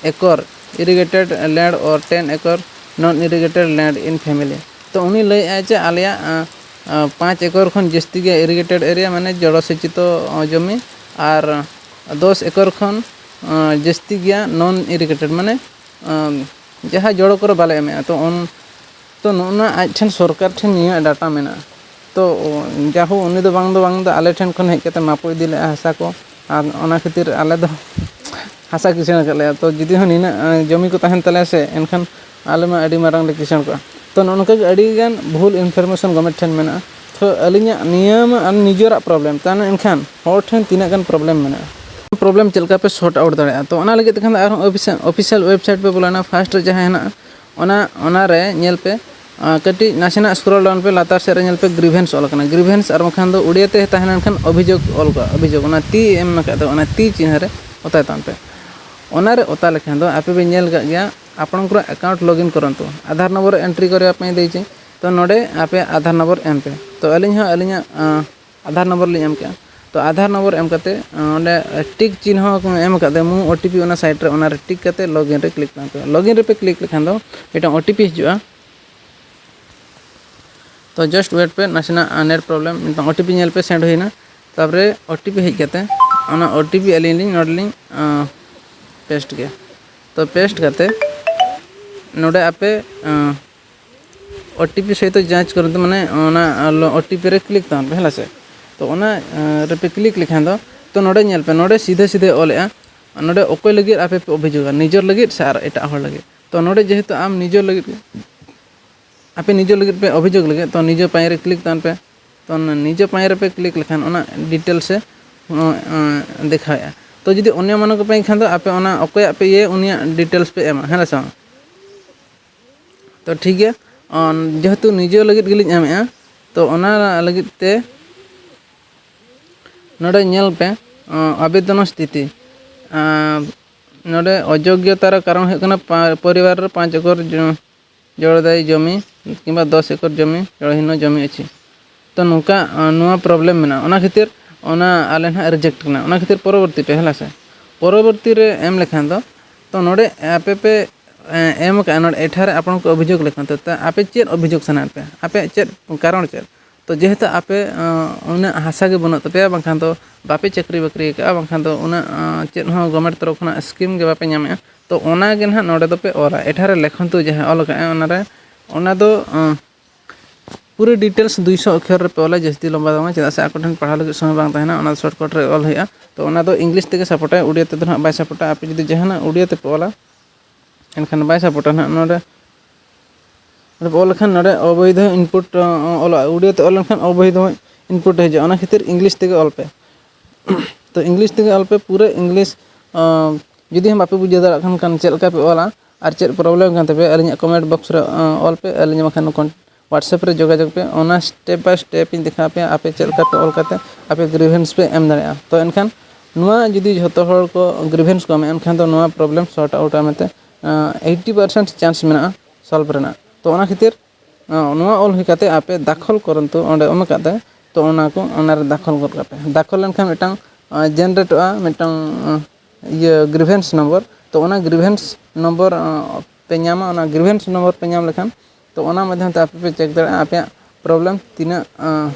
acre irrigated land or ten acre non irrigated land in family, ᱛᱚ ᱩᱱᱤ ᱞᱟᱹᱭᱮᱫᱼᱟᱭ ᱡᱮ ᱟᱞᱮᱭᱟᱜ ᱟᱸ, ᱟᱸ, ᱯᱟᱸᱪ ᱮᱠᱚᱨ ᱠᱷᱚᱱ ᱡᱟᱹᱥᱛᱤ ᱜᱮᱭᱟ ᱤᱨᱤᱜᱮᱴᱮᱰ ᱮᱨᱤᱭᱟ, ᱢᱟᱱᱮ ᱡᱚᱲᱚ ᱥᱮᱪᱤᱛᱚ ᱟᱸ, ᱡᱚᱢᱤ, ᱟᱨ ᱫᱚᱥ ᱮᱠᱚᱨ ᱠᱷᱚᱱ ᱟᱸ, ᱡᱟᱹᱥᱛᱤ ᱜᱮᱭᱟ ᱱᱚᱱ ᱤᱨᱤᱜᱮᱴᱮᱰ, ᱢᱟᱱᱮ ᱟᱸ, ᱡᱟᱦᱟᱸ ᱡᱚᱲᱚ ᱠᱚᱨᱮ ᱵᱟᱞᱮ ᱮᱢᱮᱜᱼᱟ᱾ ᱛᱚ ᱩᱱ ᱛᱚ ᱱᱚᱜᱼᱚ ᱱᱟ ᱟᱡ ᱴᱷᱮᱱ, ᱥᱚᱨᱠᱟᱨ ᱴᱷᱮᱱ ᱱᱤᱭᱟᱹ ᱰᱟᱴᱟ ᱢᱮᱱᱟᱜᱼᱟ᱾ ᱛᱚ ᱡᱟᱦᱳ, ᱩᱱᱤ ᱫᱚ ᱵᱟᱝ ᱫᱚ ᱵᱟᱝ ᱫᱚ ᱟᱞᱮ ᱴᱷᱮᱱ ᱠᱷᱚᱱ ᱦᱮᱡ ᱠᱟᱛᱮ ᱢᱟᱯ ᱠᱚ ᱤᱫᱤ ᱞᱮᱜᱼᱟ ᱦᱟᱥᱟ ᱠᱚ, ᱟᱨ ᱚᱱᱟ ᱠᱷᱟᱹᱛᱤᱨ ᱟᱞᱮ ᱫᱚ ᱦᱟᱥᱟ ᱠᱤᱥᱟᱹᱬ ᱟᱠᱟᱫ ᱞᱮᱭᱟ᱾ ᱛᱚ ᱡᱩᱫᱤ ᱦᱚᱸ ᱱᱤᱱᱟᱹᱜ ᱟᱸ, ᱡᱚᱢᱤ ᱠᱚ ᱛᱟᱦᱮᱱ ᱛᱟᱞᱮᱭᱟ ᱥᱮ, ᱮᱱᱠᱷᱟᱱ ᱟᱞᱮ ᱢᱟ ᱟᱹᱰᱤ ᱢᱟᱨᱟᱝ ᱞᱮ ᱠᱤᱥᱟᱹᱬ ᱠᱚᱜᱼᱟ᱾ ᱛᱚ ᱱᱚᱜᱼᱚ ᱱᱚᱝᱠᱟ ᱜᱮ ᱟᱹᱰᱤ ᱜᱟᱱ ᱵᱷᱩᱞ ᱤᱱᱯᱷᱚᱨᱢᱮᱥᱚᱱ ᱜᱚᱵᱷᱢᱮᱱᱴ ᱴᱷᱮᱱ ᱢᱮᱱᱟᱜᱼᱟ᱾ ᱛᱚ ᱟᱹᱞᱤᱧᱟᱜ ᱱᱤᱭᱟᱹ ᱢᱟ ᱟᱨ ᱱᱤᱡᱮᱨᱟᱜ ᱯᱨᱚᱵᱞᱮᱢ, ᱛᱟᱦᱞᱮ ᱮᱱᱠᱷᱟᱱ ᱦᱚᱲ ᱴᱷᱮᱱ ᱛᱤᱱᱟᱹᱜ ᱜᱟᱱ ᱯᱨᱚᱵᱞᱮᱢ ᱢᱮᱱᱟᱜᱼᱟ? ᱯᱨᱚᱵᱞᱮᱢ ᱪᱮᱫ ᱞᱮᱠᱟ ᱯᱮ ᱥᱚᱨᱴ ᱟᱣᱩᱴ ᱫᱟᱲᱮᱭᱟᱜᱼᱟ? ᱛᱚ ᱚᱱᱟ ᱞᱟᱹᱜᱤᱫ ᱛᱮᱠᱷᱟᱱ ᱫᱚ ᱟᱨᱦᱚᱸ ᱚᱯᱷᱤᱥᱤᱭᱟᱞ ᱚᱯᱷᱤᱥᱤᱭᱟᱞ ᱣᱮᱵᱥᱟᱭᱤᱴ ᱯᱮ ᱵᱚᱞᱚᱭᱮᱱᱟ, ᱯᱷᱟᱥᱴ ᱨᱮ ᱡᱟᱦᱟᱸ ᱦᱮᱱᱟᱜᱼᱟ, ᱚᱱᱟ ᱚᱱᱟᱨᱮ ᱧᱮᱞ ᱯᱮ, ᱟᱸ, ᱠᱟᱹᱴᱤᱡ ᱱᱟᱥᱮᱱᱟᱜ ᱥᱠᱨᱚᱞ ᱰᱟᱣᱩᱱ ᱯᱮ, ᱞᱟᱛᱟᱨ ᱥᱮᱫ ᱨᱮ ᱧᱮᱞ ᱯᱮ ᱜᱨᱤᱵᱷᱮᱱᱥ ᱚᱞ ᱟᱠᱟᱱᱟ᱾ ᱜᱨᱤᱵᱷᱮᱱᱥ ᱟᱨ ᱵᱟᱝᱠᱷᱟᱱ ᱫᱚ ᱩᱲᱤᱭᱟ ᱛᱮ ᱛᱟᱦᱮᱸ ᱞᱮᱱᱠᱷᱟᱱ ᱚᱵᱷᱤᱡᱳᱜᱽ ᱚᱞ ᱠᱚᱜᱼᱟ, ᱚᱵᱷᱤᱡᱳᱜᱽ, ᱚᱱᱟ ᱛᱤ ᱮᱢ ᱟᱠᱟᱫ ᱫᱚ, ᱚᱱᱟ ᱛᱤ ᱪᱤᱱᱦᱟᱹ ᱨᱮ ᱚᱛᱟᱭ ᱛᱟᱵᱚᱱ ᱯᱮ᱾ ᱚᱱᱟᱨᱮ ᱚᱛᱟ ᱞᱮᱠᱷᱟᱱ ᱫᱚ ᱟᱯᱮ ᱯᱮ ᱧᱮᱞ ᱠᱟᱜ ᱜᱮᱭᱟ, ᱟᱯᱱᱟᱨ ᱠᱚᱨᱮ ᱟᱠᱟᱣᱩᱱᱴ ᱞᱚᱜᱤᱱ ᱠᱚᱨᱟᱣ ᱛᱚ, ᱟᱫᱷᱟᱨ ᱱᱚᱢᱵᱚᱨ ᱮᱱᱴᱨᱤ ᱠᱚᱨᱮ ᱟᱯᱮ ᱫᱮᱡᱮ᱾ ᱛᱚ ᱱᱚᱰᱮ ᱟᱯᱮ ᱟᱫᱷᱟᱨ ᱱᱚᱢᱵᱚᱨ ᱮᱢ ᱯᱮ᱾ ᱛᱚ ᱟᱹᱞᱤᱧ ᱦᱚᱸ ᱟᱹᱞᱤᱧᱟᱜ, ᱟᱸ, ᱟᱫᱷᱟᱨ ᱱᱚᱢᱵᱚᱨ ᱞᱤᱧ ᱮᱢ ᱠᱮᱜᱼᱟ᱾ ᱛᱚ ᱟᱫᱷᱟᱨ ᱱᱚᱢᱵᱚᱨ ᱮᱢ ᱠᱟᱛᱮ, ᱟᱸ, ᱚᱸᱰᱮ ᱴᱤᱠ ᱪᱤᱱᱦᱟᱹ ᱠᱚ ᱮᱢ ᱟᱠᱟᱫ ᱫᱚ ᱢᱩ ᱳ ᱴᱤ ᱯᱤ ᱚᱱᱟ ᱥᱟᱭᱤᱰ ᱨᱮ, ᱚᱱᱟᱨᱮ ᱴᱤᱠ ᱠᱟᱛᱮ ᱞᱚᱜᱤᱱ ᱨᱮ ᱠᱞᱤᱠ ᱛᱟᱵᱚᱱ ᱯᱮ᱾ ᱞᱚᱜᱤᱱ ᱨᱮᱯᱮ ᱠᱞᱤᱠ ᱞᱮᱠᱷᱟᱱ ᱫᱚ ᱢᱤᱫᱴᱟᱝ ᱳ ᱴᱤ ᱯᱤ ᱦᱤᱡᱩᱜᱼᱟ᱾ ᱛᱚ just wait ᱯᱮ, ᱱᱟᱥᱮᱱᱟᱜ, ᱟᱸ, ᱱᱮᱴ ᱯᱨᱚᱵᱞᱮᱢ, ᱢᱤᱫᱴᱟᱝ ᱳ ᱴᱤ ᱯᱤ ᱧᱮᱞ ᱯᱮ, ᱥᱮᱱᱰ ᱦᱩᱭᱱᱟ᱾ ᱛᱟᱨᱯᱚᱨᱮ ᱳ ᱴᱤ ᱯᱤ ᱦᱮᱡ ᱠᱟᱛᱮ ᱚᱱᱟ ᱳ ᱴᱤ ᱯᱤ ᱟᱹᱞᱤᱧ ᱞᱤᱧ ᱱᱚᱰᱮ ᱞᱤᱧ, ᱟᱸ, ᱯᱮᱥᱴ ᱜᱮᱭᱟ᱾ ᱛᱚ ᱯᱮᱥᱴ ᱠᱟᱛᱮ ᱱᱚᱰᱮ ᱟᱯᱮ, ᱟᱸ, ᱳ ᱴᱤ ᱯᱤ ᱥᱚᱦᱤᱛ ᱡᱟᱸᱪ ᱠᱚᱨᱛᱮ, ᱢᱟᱱᱮ ᱚᱱᱟ ᱳ ᱴᱤ ᱯᱤ ᱨᱮ ᱠᱞᱤᱠ ᱛᱟᱵᱚᱱ ᱯᱮ, ᱦᱮᱸ ᱥᱮ? ᱛᱚ ᱚᱱᱟ, ᱟᱸ, ᱨᱮᱯᱮ ᱠᱞᱤᱠ ᱞᱮᱠᱷᱟᱱ ᱫᱚ, ᱛᱚ ᱱᱚᱰᱮ ᱧᱮᱞ ᱯᱮ, ᱱᱚᱰᱮ ᱥᱤᱫᱷᱟᱹ ᱥᱤᱫᱷᱟᱹ ᱚᱞᱮᱜᱼᱟ, ᱱᱚᱰᱮ ᱚᱠᱚᱭ ᱞᱟᱹᱜᱤᱫ ᱟᱯᱮ ᱯᱮ ᱚᱵᱷᱤᱡᱳᱜᱟ, ᱱᱤᱡᱮᱨ ᱞᱟᱹᱜᱤᱫ ᱥᱮ ᱟᱨ ᱮᱴᱟᱜ ᱦᱚᱲ ᱞᱟᱹᱜᱤᱫ? ᱛᱚ ᱱᱚᱰᱮ ᱡᱮᱦᱮᱛᱩ ᱟᱢ ᱱᱤᱡᱮᱨ ᱞᱟᱹᱜᱤᱫ ᱜᱮ, ᱟᱯᱮ ᱱᱤᱡᱮᱨ ᱞᱟᱹᱜᱤᱫ ᱯᱮ ᱚᱵᱷᱤᱡᱳᱜᱽ ᱞᱟᱹᱜᱤᱫ, ᱛᱚ ᱱᱤᱡᱮ ᱯᱟᱸᱭᱮ ᱨᱮ ᱠᱞᱤᱠ ᱛᱟᱵᱚᱱ ᱯᱮ᱾ ᱛᱚ ᱚᱱᱟ ᱱᱤᱡᱮ ᱯᱟᱸᱭᱮ ᱨᱮᱯᱮ ᱠᱞᱤᱠ ᱞᱮᱠᱷᱟᱱ ᱚᱱᱟ ᱰᱤᱴᱮᱞᱥ ᱮ, ᱚᱸ, ᱚᱸ, ᱫᱮᱠᱷᱟᱣᱮᱫᱼᱟ᱾ ᱛᱚ ᱡᱩᱫᱤ ᱚᱱᱭᱚ ᱢᱟᱱᱚ ᱠᱚ ᱯᱮ ᱮᱱᱠᱷᱟᱱ ᱫᱚ ᱟᱯᱮ ᱚᱱᱟ ᱚᱠᱚᱭᱟᱜ ᱯᱮ ᱤᱭᱟᱹ, ᱩᱱᱤᱭᱟᱜ ᱰᱤᱴᱮᱞᱥ ᱯᱮ ᱮᱢᱟ, ᱦᱮᱸ ᱥᱮ ᱵᱟᱝ? ᱛᱚ ᱴᱷᱤᱠ ᱜᱮᱭᱟ, ᱡᱮᱦᱮᱛᱩ ᱱᱤᱡᱮ ᱞᱟᱹᱜᱤᱫ ᱜᱮᱞᱤᱧ ᱮᱢᱮᱫᱼᱟ, ᱛᱚ ᱚᱱᱟ ᱞᱟᱹᱜᱤᱫ ᱛᱮ ᱱᱚᱰᱮ ᱧᱮᱞ ᱯᱮ, ᱟᱵᱮᱫᱚᱱ ᱥᱛᱷᱤᱛᱤ, ᱱᱚᱰᱮ ᱚᱡᱳᱜᱽᱜᱚᱛᱟᱨ ᱠᱟᱨᱚᱱ ᱦᱩᱭᱩᱜ ᱠᱟᱱᱟ ᱯᱟ- ᱯᱚᱨᱤᱵᱟᱨ ᱨᱮ ᱯᱟᱸᱪ ᱮᱠᱚᱨ ᱡᱚ- ᱡᱚᱲᱫᱟᱭ ᱡᱚᱢᱤ ᱠᱤᱝᱵᱟ ᱫᱚᱥ ᱮᱠᱚᱨ ᱡᱚᱢᱤ ᱡᱚᱲᱦᱤᱱᱚ ᱡᱚᱢᱤ ᱟᱪᱷᱤ᱾ ᱛᱚ ᱱᱚᱝᱠᱟ ᱱᱚᱣᱟ ᱯᱨᱚᱵᱞᱮᱢ ᱢᱮᱱᱟᱜᱼᱟ, ᱚᱱᱟ ᱠᱷᱟᱹᱛᱤᱨ ᱚᱱᱟ ᱟᱞᱮ ᱱᱟᱦᱟᱜ ᱨᱤᱡᱮᱠᱴ ᱠᱟᱱᱟ᱾ ᱚᱱᱟ ᱠᱷᱟᱹᱛᱤᱨ ᱯᱚᱨᱚᱵᱚᱨᱛᱤ ᱯᱮ ᱦᱮᱸ ᱥᱮ, ᱯᱚᱨᱚᱵᱚᱨᱛᱤ ᱨᱮ ᱮᱢ ᱞᱮᱠᱷᱟᱱ ᱫᱚ, ᱛᱚ ᱱᱚᱰᱮ ᱟᱯᱮ ᱯᱮ ᱮᱢ ᱟᱠᱟᱫᱼᱟ, ᱱᱚᱰᱮ ᱮᱴᱷᱟ ᱨᱮ ᱟᱯᱱᱟᱨ ᱠᱚ ᱚᱵᱷᱤᱡᱳᱜᱽ ᱞᱮᱠᱷᱟᱱ, ᱛᱚ ᱟᱯᱮ ᱪᱮᱫ ᱚᱵᱷᱤᱡᱳᱜᱽ ᱥᱟᱱᱟᱭᱮᱫ ᱯᱮᱭᱟ, ᱟᱯᱮᱭᱟᱜ ᱪᱮᱫ ᱠᱟᱨᱚᱱ ᱪᱮᱫ? ᱛᱚ ᱡᱮᱦᱮᱛᱩ ᱟᱯᱮ ᱩᱱᱟᱹᱜ ᱦᱟᱥᱟ ᱜᱮ ᱵᱟᱹᱱᱩᱜ ᱛᱟᱯᱮᱭᱟ, ᱵᱟᱝᱠᱷᱟᱱ ᱫᱚ ᱵᱟᱯᱮ ᱪᱟᱹᱠᱨᱤ ᱵᱟᱹᱠᱨᱤ ᱟᱠᱟᱫᱼᱟ, ᱵᱟᱝᱠᱷᱟᱱ ᱫᱚ ᱩᱱᱟᱹᱜ ᱪᱮᱫ ᱦᱚᱸ ᱜᱚᱵᱷᱢᱮᱱᱴ ᱛᱚᱨᱚᱯ ᱠᱷᱚᱱᱟᱜ ᱥᱠᱤᱢ ᱜᱮ ᱵᱟᱯᱮ ᱧᱟᱢᱮᱫᱼᱟ, ᱛᱚ ᱚᱱᱟ ᱜᱮ ᱱᱟᱦᱟᱜ ᱱᱚᱰᱮ ᱫᱚᱯᱮ ᱚᱞᱟ᱾ ᱮᱴᱷᱟ ᱨᱮ ᱞᱮᱠᱷᱚᱱ ᱛᱚ ᱡᱟᱦᱟᱸ ᱚᱞ ᱟᱠᱟᱫᱼᱟ, ᱚᱱᱟ ᱨᱮ ᱚᱱᱟ ᱫᱚ ᱯᱩᱨᱟᱹ ᱰᱤᱴᱮᱞᱥ ᱫᱩᱭᱥᱚ ᱚᱠᱷᱚᱨ ᱨᱮᱯᱮ ᱚᱞᱟ, ᱡᱟᱹᱥᱛᱤ ᱞᱚᱢᱵᱟ ᱫᱚ ᱵᱟᱝ, ᱪᱮᱫᱟᱜ ᱥᱮ ᱟᱠᱚ ᱴᱷᱮᱱ ᱯᱟᱲᱦᱟᱣ ᱞᱟᱹᱜᱤᱫ ᱥᱚᱢᱚᱭ ᱵᱟᱝ ᱛᱟᱦᱮᱱᱟ᱾ ᱚᱱᱟ ᱫᱚ ᱥᱚᱨᱴᱠᱟᱴ ᱨᱮ ᱚᱞ ᱦᱩᱭᱩᱜᱼᱟ᱾ ᱛᱚ ᱚᱱᱟ ᱫᱚ ᱤᱝᱞᱤᱥ ᱛᱮᱜᱮ ᱥᱟᱯᱳᱨᱴᱟᱭ, ᱩᱰᱤᱭᱟ ᱛᱮᱫᱚ ᱱᱟᱦᱟᱜ ᱵᱟᱭ ᱥᱟᱯᱳᱨᱴᱟ᱾ ᱟᱯᱮ ᱡᱩᱫᱤ ᱡᱟᱦᱟᱱᱟᱜ ᱩᱰᱤᱭᱟ ᱛᱮᱯᱮ ᱚᱞᱟ, ᱮᱱᱠᱷᱟᱱ ᱵᱟᱭ ᱥᱟᱯᱳᱨᱴᱟ ᱱᱟᱦᱟᱜ᱾ ᱱᱚᱰᱮ ᱚᱸᱰᱮ ᱯᱮ ᱚᱞ ᱞᱮᱠᱷᱟᱱ ᱱᱚᱰᱮ ᱚᱵᱳᱭᱫᱷᱚ ᱤᱱᱯᱩᱴ ᱚᱞᱚᱜᱼᱟ, ᱩᱰᱤᱭᱟ ᱛᱮ ᱚᱞ ᱞᱮᱱᱠᱷᱟᱱ ᱚᱵᱳᱭᱫᱷᱚ ᱤᱱᱯᱩᱴ ᱦᱤᱡᱩᱜᱼᱟ᱾ ᱚᱱᱟ ᱠᱷᱟᱹᱛᱤᱨ ᱤᱝᱞᱤᱥ ᱛᱮᱜᱮ ᱚᱞ ᱯᱮ᱾ ᱛᱚ ᱤᱝᱞᱤᱥ ᱛᱮᱜᱮ ᱚᱞ ᱯᱮ, ᱯᱩᱨᱟᱹ ᱤᱝᱞᱤᱥ᱾ ᱡᱩᱫᱤ ᱦᱚᱸ ᱵᱟᱯᱮ ᱵᱩᱡᱷᱟᱹᱣ ᱫᱟᱲᱮᱭᱟᱜ ᱠᱷᱟᱱ, ᱠᱷᱟᱱ ᱪᱮᱫ ᱞᱮᱠᱟ ᱯᱮ ᱚᱞᱟ ᱟᱨ ᱪᱮᱫ ᱯᱨᱚᱵᱞᱮᱢ ᱠᱟᱱ ᱛᱟᱯᱮᱭᱟ, ᱟᱹᱞᱤᱧᱟᱜ ᱠᱚᱢᱮᱱᱴ ᱵᱚᱠᱥ ᱨᱮ ᱚᱞ ᱯᱮ, ᱟᱹᱞᱤᱧ ᱵᱟᱠᱷᱟᱱ ᱠᱚᱱ- WhatsApp ᱨᱮ ᱡᱳᱜᱟᱡᱳᱜᱽ ᱯᱮ᱾ ᱚᱱᱟ ᱥᱴᱮᱯ ᱵᱟᱭ ᱥᱴᱮᱯ ᱤᱧ ᱫᱮᱠᱷᱟᱣ ᱯᱮᱭᱟ, ᱟᱯᱮ ᱪᱮᱫ ᱞᱮᱠᱟ ᱯᱮ ᱚᱞ ᱠᱟᱛᱮ ᱟᱯᱮ ᱜᱨᱤᱵᱷᱮᱱᱥ ᱯᱮ ᱮᱢ ᱫᱟᱲᱮᱭᱟᱜᱼᱟ᱾ ᱛᱚ ᱮᱱᱠᱷᱟᱱ ᱱᱚᱣᱟ ᱡᱩᱫᱤ ᱡᱷᱚᱛᱚ ᱦᱚᱲ ᱠᱚ ᱜᱨᱤᱵᱷᱮᱱᱥ ᱠᱚ ᱮᱢᱟ, ᱮᱱᱠᱷᱟᱱ ᱫᱚ ᱱᱚᱣᱟ ᱯᱨᱚᱵᱞᱮᱢ ᱥᱚᱨᱴ ᱟᱣᱩᱴᱼᱟ ᱢᱮᱱᱛᱮ ᱮᱭᱤᱴᱴᱤ ᱯᱟᱨᱥᱮᱱᱴ ᱪᱟᱱᱥ ᱢᱮᱱᱟᱜᱼᱟ ᱥᱚᱞᱵᱷ ᱨᱮᱱᱟᱜ᱾ ᱛᱚ ᱚᱱᱟ ᱠᱷᱟᱹᱛᱤᱨ ᱱᱚᱣᱟ ᱚᱞ ᱦᱩᱭ ᱠᱟᱛᱮ ᱟᱯᱮ ᱫᱟᱠᱷᱚᱞ ᱠᱚᱨᱚᱱᱛᱩ, ᱚᱸᱰᱮ ᱮᱢ ᱟᱠᱟᱫ ᱛᱮ, ᱛᱚ ᱚᱱᱟ ᱠᱚ ᱚᱱᱟ ᱨᱮ ᱫᱟᱠᱷᱚᱞ ᱜᱚᱫ ᱠᱟᱜ ᱯᱮ᱾ ᱫᱟᱠᱷᱚᱞ ᱞᱮᱱᱠᱷᱟᱱ ᱢᱤᱫᱴᱟᱝ ᱡᱮᱱᱟᱨᱮᱴᱚᱜᱼᱟ, ᱢᱤᱫᱴᱟᱝ ᱤᱭᱟᱹ ᱜᱨᱤᱵᱷᱮᱱᱥ ᱱᱚᱢᱵᱚᱨ᱾ ᱛᱚ ᱚᱱᱟ ᱜᱨᱤᱵᱷᱮᱱᱥ ᱱᱚᱢᱵᱚᱨ ᱯᱮ ᱧᱟᱢᱟ᱾ ᱚᱱᱟ ᱜᱨᱤᱵᱷᱮᱱᱥ ᱱᱚᱢᱵᱚᱨ ᱯᱮ ᱧᱟᱢ ᱞᱮᱠᱷᱟᱱ, ᱛᱚ ᱚᱱᱟ ᱢᱟᱫᱽᱫᱷᱚᱢ ᱛᱮ ᱟᱯᱮ ᱯᱮ ᱪᱮᱠ ᱫᱟᱲᱮᱭᱟᱜᱼᱟ ᱟᱯᱮᱭᱟᱜ ᱯᱨᱚᱵᱞᱮᱢ ᱛᱤᱱᱟᱹᱜ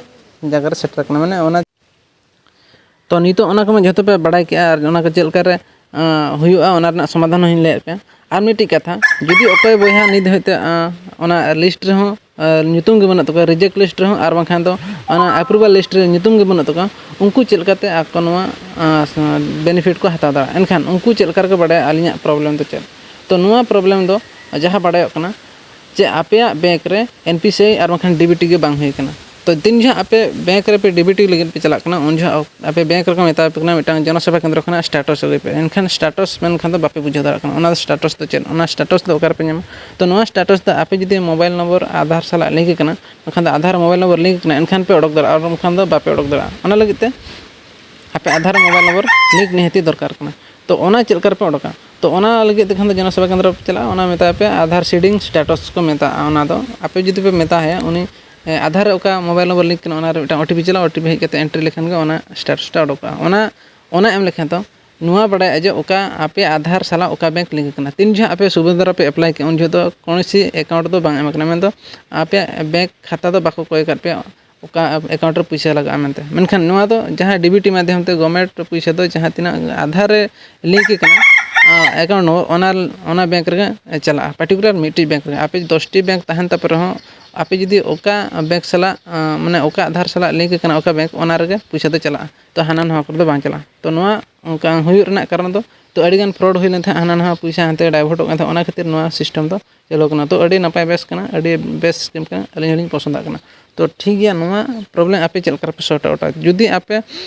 ᱡᱟᱭᱜᱟ ᱨᱮ ᱥᱮᱴᱮᱨ ᱟᱠᱟᱱᱟ, ᱢᱟᱱᱮ ᱚᱱᱟ᱾ ᱛᱚ ᱱᱤᱛᱚᱜ ᱚᱱᱟ ᱠᱚᱢᱟ ᱡᱷᱚᱛᱚ ᱯᱮ ᱵᱟᱲᱟᱭ ᱠᱮᱜᱼᱟ, ᱟᱨ ᱚᱱᱟ ᱠᱚ ᱪᱮᱫ ᱞᱮᱠᱟ ᱨᱮ ᱦᱩᱭᱩᱜᱼᱟ, ᱚᱱᱟ ᱨᱮᱱᱟᱜ ᱥᱚᱢᱟᱫᱷᱟᱱ ᱦᱚᱸᱧ ᱞᱟᱹᱭᱟᱫ ᱯᱮᱭᱟ᱾ ᱟᱨ ᱢᱤᱫᱴᱤᱡ ᱠᱟᱛᱷᱟ, ᱡᱩᱫᱤ ᱚᱠᱚᱭ ᱵᱚᱭᱦᱟ ᱱᱤᱛ ᱫᱷᱟᱹᱵᱤᱡ ᱛᱮ ᱚᱱᱟ ᱞᱤᱥᱴ ᱨᱮᱦᱚᱸ ᱧᱩᱛᱩᱢ ᱜᱮ ᱵᱟᱹᱱᱩᱜ ᱛᱟᱠᱚᱣᱟ, ᱨᱤᱡᱮᱠᱴ ᱞᱤᱥᱴ ᱨᱮᱦᱚᱸ, ᱟᱨ ᱵᱟᱝᱠᱷᱟᱱ ᱫᱚ ᱚᱱᱟ ᱮᱯᱨᱩᱵᱷᱟᱞ ᱞᱤᱥᱴ ᱨᱮ ᱧᱩᱛᱩᱢ ᱜᱮ ᱵᱟᱹᱱᱩᱜ ᱛᱟᱠᱚᱣᱟ, ᱩᱱᱠᱩ ᱪᱮᱫ ᱞᱮᱠᱟᱛᱮ ᱟᱠᱚ ᱱᱚᱣᱟ ᱵᱮᱱᱤᱯᱷᱤᱴ ᱠᱚ ᱦᱟᱛᱟᱣ ᱫᱟᱲᱮᱭᱟᱜᱼᱟ? ᱮᱱᱠᱷᱟᱱ ᱩᱱᱠᱩ ᱪᱮᱫ ᱞᱮᱠᱟ ᱨᱮᱠᱚ ᱵᱟᱲᱟᱭᱟ ᱟᱹᱞᱤᱧᱟᱜ ᱯᱨᱚᱵᱞᱮᱢ ᱫᱚ ᱪᱮᱫ? ᱛᱚ ᱱᱚᱣᱟ ᱯᱨᱚᱵᱞᱮᱢ ᱫᱚ ᱡᱟᱦᱟᱸ ᱵᱟᱲᱟᱭᱚᱜ ᱠᱟᱱᱟ ᱡᱮ ᱟᱯᱮᱭᱟᱜ ᱵᱮᱝᱠ ᱨᱮ ᱮᱱ ᱯᱤ ᱥᱤ ᱟᱭ ᱟᱨ ᱵᱟᱝᱠᱷᱟᱱ ᱰᱤ ᱵᱤ ᱴᱤ ᱜᱮ ᱵᱟᱝ ᱦᱩᱭ ᱟᱠᱟᱱᱟ᱾ ᱛᱚ ᱛᱤᱱ ᱡᱚᱦᱚᱜ ᱟᱯᱮ ᱵᱮᱝᱠ ᱨᱮ ᱯᱮ ᱰᱤᱵᱤᱴᱤ ᱞᱟᱹᱜᱤᱫ ᱯᱮ ᱪᱟᱞᱟᱜ ᱠᱟᱱᱟ, ᱩᱱ ᱡᱚᱦᱚᱜ ᱟᱯᱮ ᱵᱮᱝᱠ ᱨᱮᱠᱚ ᱢᱮᱛᱟ ᱯᱮ ᱠᱟᱱᱟ ᱢᱤᱫᱴᱟᱝ ᱡᱚᱱᱚ ᱥᱮᱵᱟ ᱠᱮᱱᱫᱨᱚ ᱠᱷᱚᱱᱟᱜ ᱥᱴᱮᱴᱟᱥ ᱟᱹᱜᱩᱭ ᱯᱮ᱾ ᱮᱱᱠᱷᱟᱱ ᱥᱴᱮᱴᱟᱥ ᱢᱮᱱᱠᱷᱟᱱ ᱫᱚ ᱵᱟᱯᱮ ᱵᱩᱡᱷᱟᱹᱣ ᱫᱟᱲᱮᱭᱟᱜ ᱠᱟᱱᱟ, ᱚᱱᱟ ᱥᱴᱮᱴᱟᱥ ᱫᱚ ᱪᱮᱫ, ᱚᱱᱟ ᱥᱴᱮᱴᱟᱥ ᱫᱚ ᱚᱠᱟ ᱨᱮᱯᱮ ᱧᱟᱢᱟ? ᱛᱚ ᱱᱚᱣᱟ ᱥᱴᱮᱴᱟᱥ ᱫᱚ ᱟᱯᱮ ᱡᱩᱫᱤ ᱢᱳᱵᱟᱭᱤᱞ ᱱᱚᱢᱵᱚᱨ ᱟᱫᱷᱟᱨ ᱥᱟᱞᱟᱜ ᱞᱤᱝᱠ ᱠᱟᱱᱟ, ᱵᱟᱠᱷᱟᱱ ᱫᱚ ᱟᱫᱷᱟᱨ ᱢᱳᱵᱟᱭᱤᱞ ᱱᱚᱢᱵᱚᱨ ᱞᱤᱝᱠ ᱠᱟᱱᱟ, ᱮᱱᱠᱷᱟᱱ ᱯᱮ ᱚᱰᱚᱠ ᱫᱟᱲᱮᱭᱟᱜᱼᱟ, ᱟᱨ ᱵᱟᱝᱠᱷᱟᱱ ᱫᱚ ᱵᱟᱯᱮ ᱚᱰᱚᱠ ᱫᱟᱲᱮᱭᱟᱜᱼᱟ᱾ ᱚᱱᱟ ᱞᱟᱹᱜᱤᱫ ᱛᱮ ᱟᱯᱮ ᱟᱫᱷᱟᱨ ᱢᱳᱵᱟᱭᱤᱞ ᱱᱚᱢᱵᱚᱨ ᱞᱤᱝᱠ ᱱᱤᱦᱟᱹᱛᱤ ᱫᱚᱨᱠᱟᱨ ᱠᱟᱱᱟ᱾ ᱛᱚ ᱚᱱᱟ ᱪᱮᱫ ᱞᱮᱠᱟ ᱨᱮᱯᱮ ᱚᱰᱚᱠᱟ? ᱛᱚ ᱚᱱᱟ ᱞᱟᱹᱜᱤᱫ ᱛᱮ ᱠᱷᱟᱱ ᱫᱚ ᱡᱚᱱᱚ ᱥᱮᱵᱟ ᱠᱮᱱᱫᱨᱚ ᱯᱮ ᱪᱟᱞᱟᱜᱼᱟ, ᱚᱱᱟ ᱢᱮᱛᱟᱭ ᱯᱮ ᱟᱫᱷᱟᱨ ᱥᱤᱰᱤᱝ ᱥᱴᱮᱴᱟᱥ ᱠᱚ ᱢᱮᱛᱟᱜᱼᱟ᱾ ᱚᱱᱟ ᱫᱚ ᱟᱯᱮ ᱡᱩᱫᱤ ᱯᱮ ᱢᱮᱛᱟ ᱦᱟᱭᱟ ᱩᱱᱤ, ᱮ, ᱟᱫᱷᱟᱨ ᱨᱮ ᱚᱠᱟ ᱢᱳᱵᱟᱭᱤᱞ ᱱᱚᱢᱵᱚᱨ ᱞᱤᱝᱠ ᱠᱟᱱᱟ, ᱚᱱᱟ ᱨᱮ ᱢᱤᱫᱴᱟᱝ ᱳ ᱴᱤ ᱯᱤ ᱪᱟᱞᱟᱜᱼᱟ, ᱳ ᱴᱤ ᱯᱤ ᱦᱮᱡ ᱠᱟᱛᱮ ᱮᱱᱴᱨᱤ ᱞᱮᱠᱷᱟᱱ ᱜᱮ ᱚᱱᱟ ᱥᱴᱮᱴᱟᱥ ᱴᱟ ᱚᱰᱚᱠᱚᱜᱼᱟ᱾ ᱚᱱᱟ, ᱚᱱᱟ ᱮᱢ ᱞᱮᱠᱷᱟᱱ ᱫᱚ ᱱᱚᱣᱟ ᱵᱟᱲᱟᱭᱚᱜᱼᱟ ᱡᱮ ᱚᱠᱟ ᱟᱯᱮ ᱟᱫᱷᱟᱨ ᱥᱟᱞᱟᱜ ᱚᱠᱟ ᱵᱮᱝᱠ ᱞᱤᱝᱠ ᱠᱟᱱᱟ᱾ ᱛᱤᱱ ᱡᱚᱦᱚᱜ ᱟᱯᱮ ᱥᱩᱵᱷᱮᱫᱨᱟ ᱯᱮ ᱮᱯᱞᱟᱭ ᱠᱮᱜᱼᱟ, ᱩᱱ ᱡᱚᱦᱚᱜ ᱫᱚ ᱠᱳᱱᱳ ᱥᱤ ᱮᱠᱟᱣᱩᱱᱴ ᱫᱚ ᱵᱟᱝ ᱮᱢ ᱠᱟᱱᱟ, ᱢᱮᱱᱫᱚ ᱟᱯᱮᱭᱟᱜ ᱵᱮᱝᱠ ᱠᱷᱟᱛᱟ ᱫᱚ ᱵᱟᱠᱚ ᱠᱚᱭ ᱟᱠᱟᱫ ᱯᱮᱭᱟ ᱚᱠᱟ ᱮᱠᱟᱣᱩᱱᱴ ᱨᱮ ᱯᱩᱭᱥᱟᱹ ᱞᱟᱜᱟᱜᱼᱟ ᱢᱮᱱᱛᱮ᱾ ᱢᱮᱱᱠᱷᱟᱱ ᱱᱚᱣᱟ ᱫᱚ ᱡᱟᱦᱟᱸ ᱰᱤ ᱵᱤ ᱴᱤ ᱢᱟᱫᱽᱫᱷᱚᱢ ᱛᱮ ᱜᱚᱵᱷᱢᱮᱱᱴ ᱯᱩᱭᱥᱟᱹ ᱫᱚ ᱡᱟᱦᱟᱸ ᱛᱤᱱᱟᱹᱜ ᱟᱫᱷᱟᱨ ᱨᱮ ᱞᱤᱝᱠ ᱠᱟᱱᱟ, ᱟᱸ, ᱮᱠᱟᱣᱩᱱᱴ ᱱᱚᱢᱵᱚᱨ, ᱚᱱᱟ, ᱚᱱᱟ ᱵᱮᱝᱠ ᱨᱮᱜᱮ ᱪᱟᱞᱟᱜᱼᱟ, ᱯᱟᱨᱴᱤᱠᱩᱞᱟᱨ ᱢᱤᱫᱴᱤᱡ ᱵᱮᱝᱠ ᱨᱮᱜᱮ᱾ ᱟᱯᱮ ᱫᱚᱥᱴᱤ ᱵᱮᱝᱠ ᱛᱟᱦᱮᱱ ᱛᱟᱯᱮ ᱨᱮᱦᱚᱸ, ᱟᱯᱮ ᱡᱩᱫᱤ ᱚᱠᱟ ᱵᱮᱝᱠ ᱥᱟᱞᱟᱜ, ᱟᱸ, ᱢᱟᱱᱮ ᱚᱠᱟ ᱟᱫᱷᱟᱨ ᱥᱟᱞᱟᱜ ᱞᱤᱝᱠ ᱠᱟᱱᱟ ᱚᱠᱟ ᱵᱮᱝᱠ, ᱚᱱᱟ ᱨᱮᱜᱮ ᱯᱩᱭᱥᱟᱹ ᱫᱚ ᱪᱟᱞᱟᱜᱼᱟ᱾ ᱛᱚ ᱦᱟᱱᱟ ᱱᱚᱣᱟ ᱠᱚᱨᱮ ᱫᱚ ᱵᱟᱝ ᱪᱟᱞᱟᱜᱼᱟ᱾ ᱛᱚ ᱱᱚᱣᱟ ᱚᱱᱠᱟ ᱦᱩᱭᱩᱜ ᱨᱮᱱᱟᱜ ᱠᱟᱨᱚᱱ ᱫᱚ, ᱛᱚ ᱟᱹᱰᱤᱜᱟᱱ ᱯᱷᱨᱚᱰ ᱦᱩᱭ ᱞᱮᱱ ᱛᱟᱦᱮᱸᱫ, ᱦᱟᱱᱟ ᱱᱟᱣᱟ ᱯᱩᱭᱥᱟᱹ ᱦᱟᱱᱛᱮ ᱰᱟᱭᱵᱷᱟᱨᱴᱚᱜ ᱠᱟᱱ ᱛᱟᱦᱮᱸᱫ, ᱚᱱᱟ ᱠᱷᱟᱹᱛᱤᱨ ᱱᱚᱣᱟ ᱥᱤᱥᱴᱮᱢ ᱫᱚ ᱪᱟᱹᱞᱩ ᱠᱟᱱᱟ᱾ ᱛᱚ ᱟᱹᱰᱤ ᱱᱟᱯᱟᱭ ᱵᱮᱥ ᱠᱟᱱᱟ, ᱟᱹᱰᱤ ᱵᱮᱥ ᱥᱠᱤᱢ ᱠᱟᱱᱟ, ᱟᱹᱞᱤᱧ ᱦᱚᱸᱞᱤᱧ ᱯᱚᱥᱚᱸᱫᱟᱜ ᱠᱟᱱᱟ᱾ ᱛᱚ ᱴᱷᱤᱠ ᱜᱮᱭᱟ, ᱱᱚᱣᱟ ᱯᱨᱚᱵᱞᱮᱢ ᱟᱯᱮ ᱪᱮᱫ ᱞᱮᱠᱟ ᱨᱮᱯᱮ ᱥᱚᱨᱴ ᱟᱣᱩᱴᱟ? ᱡᱩᱫᱤ ᱟᱯᱮ,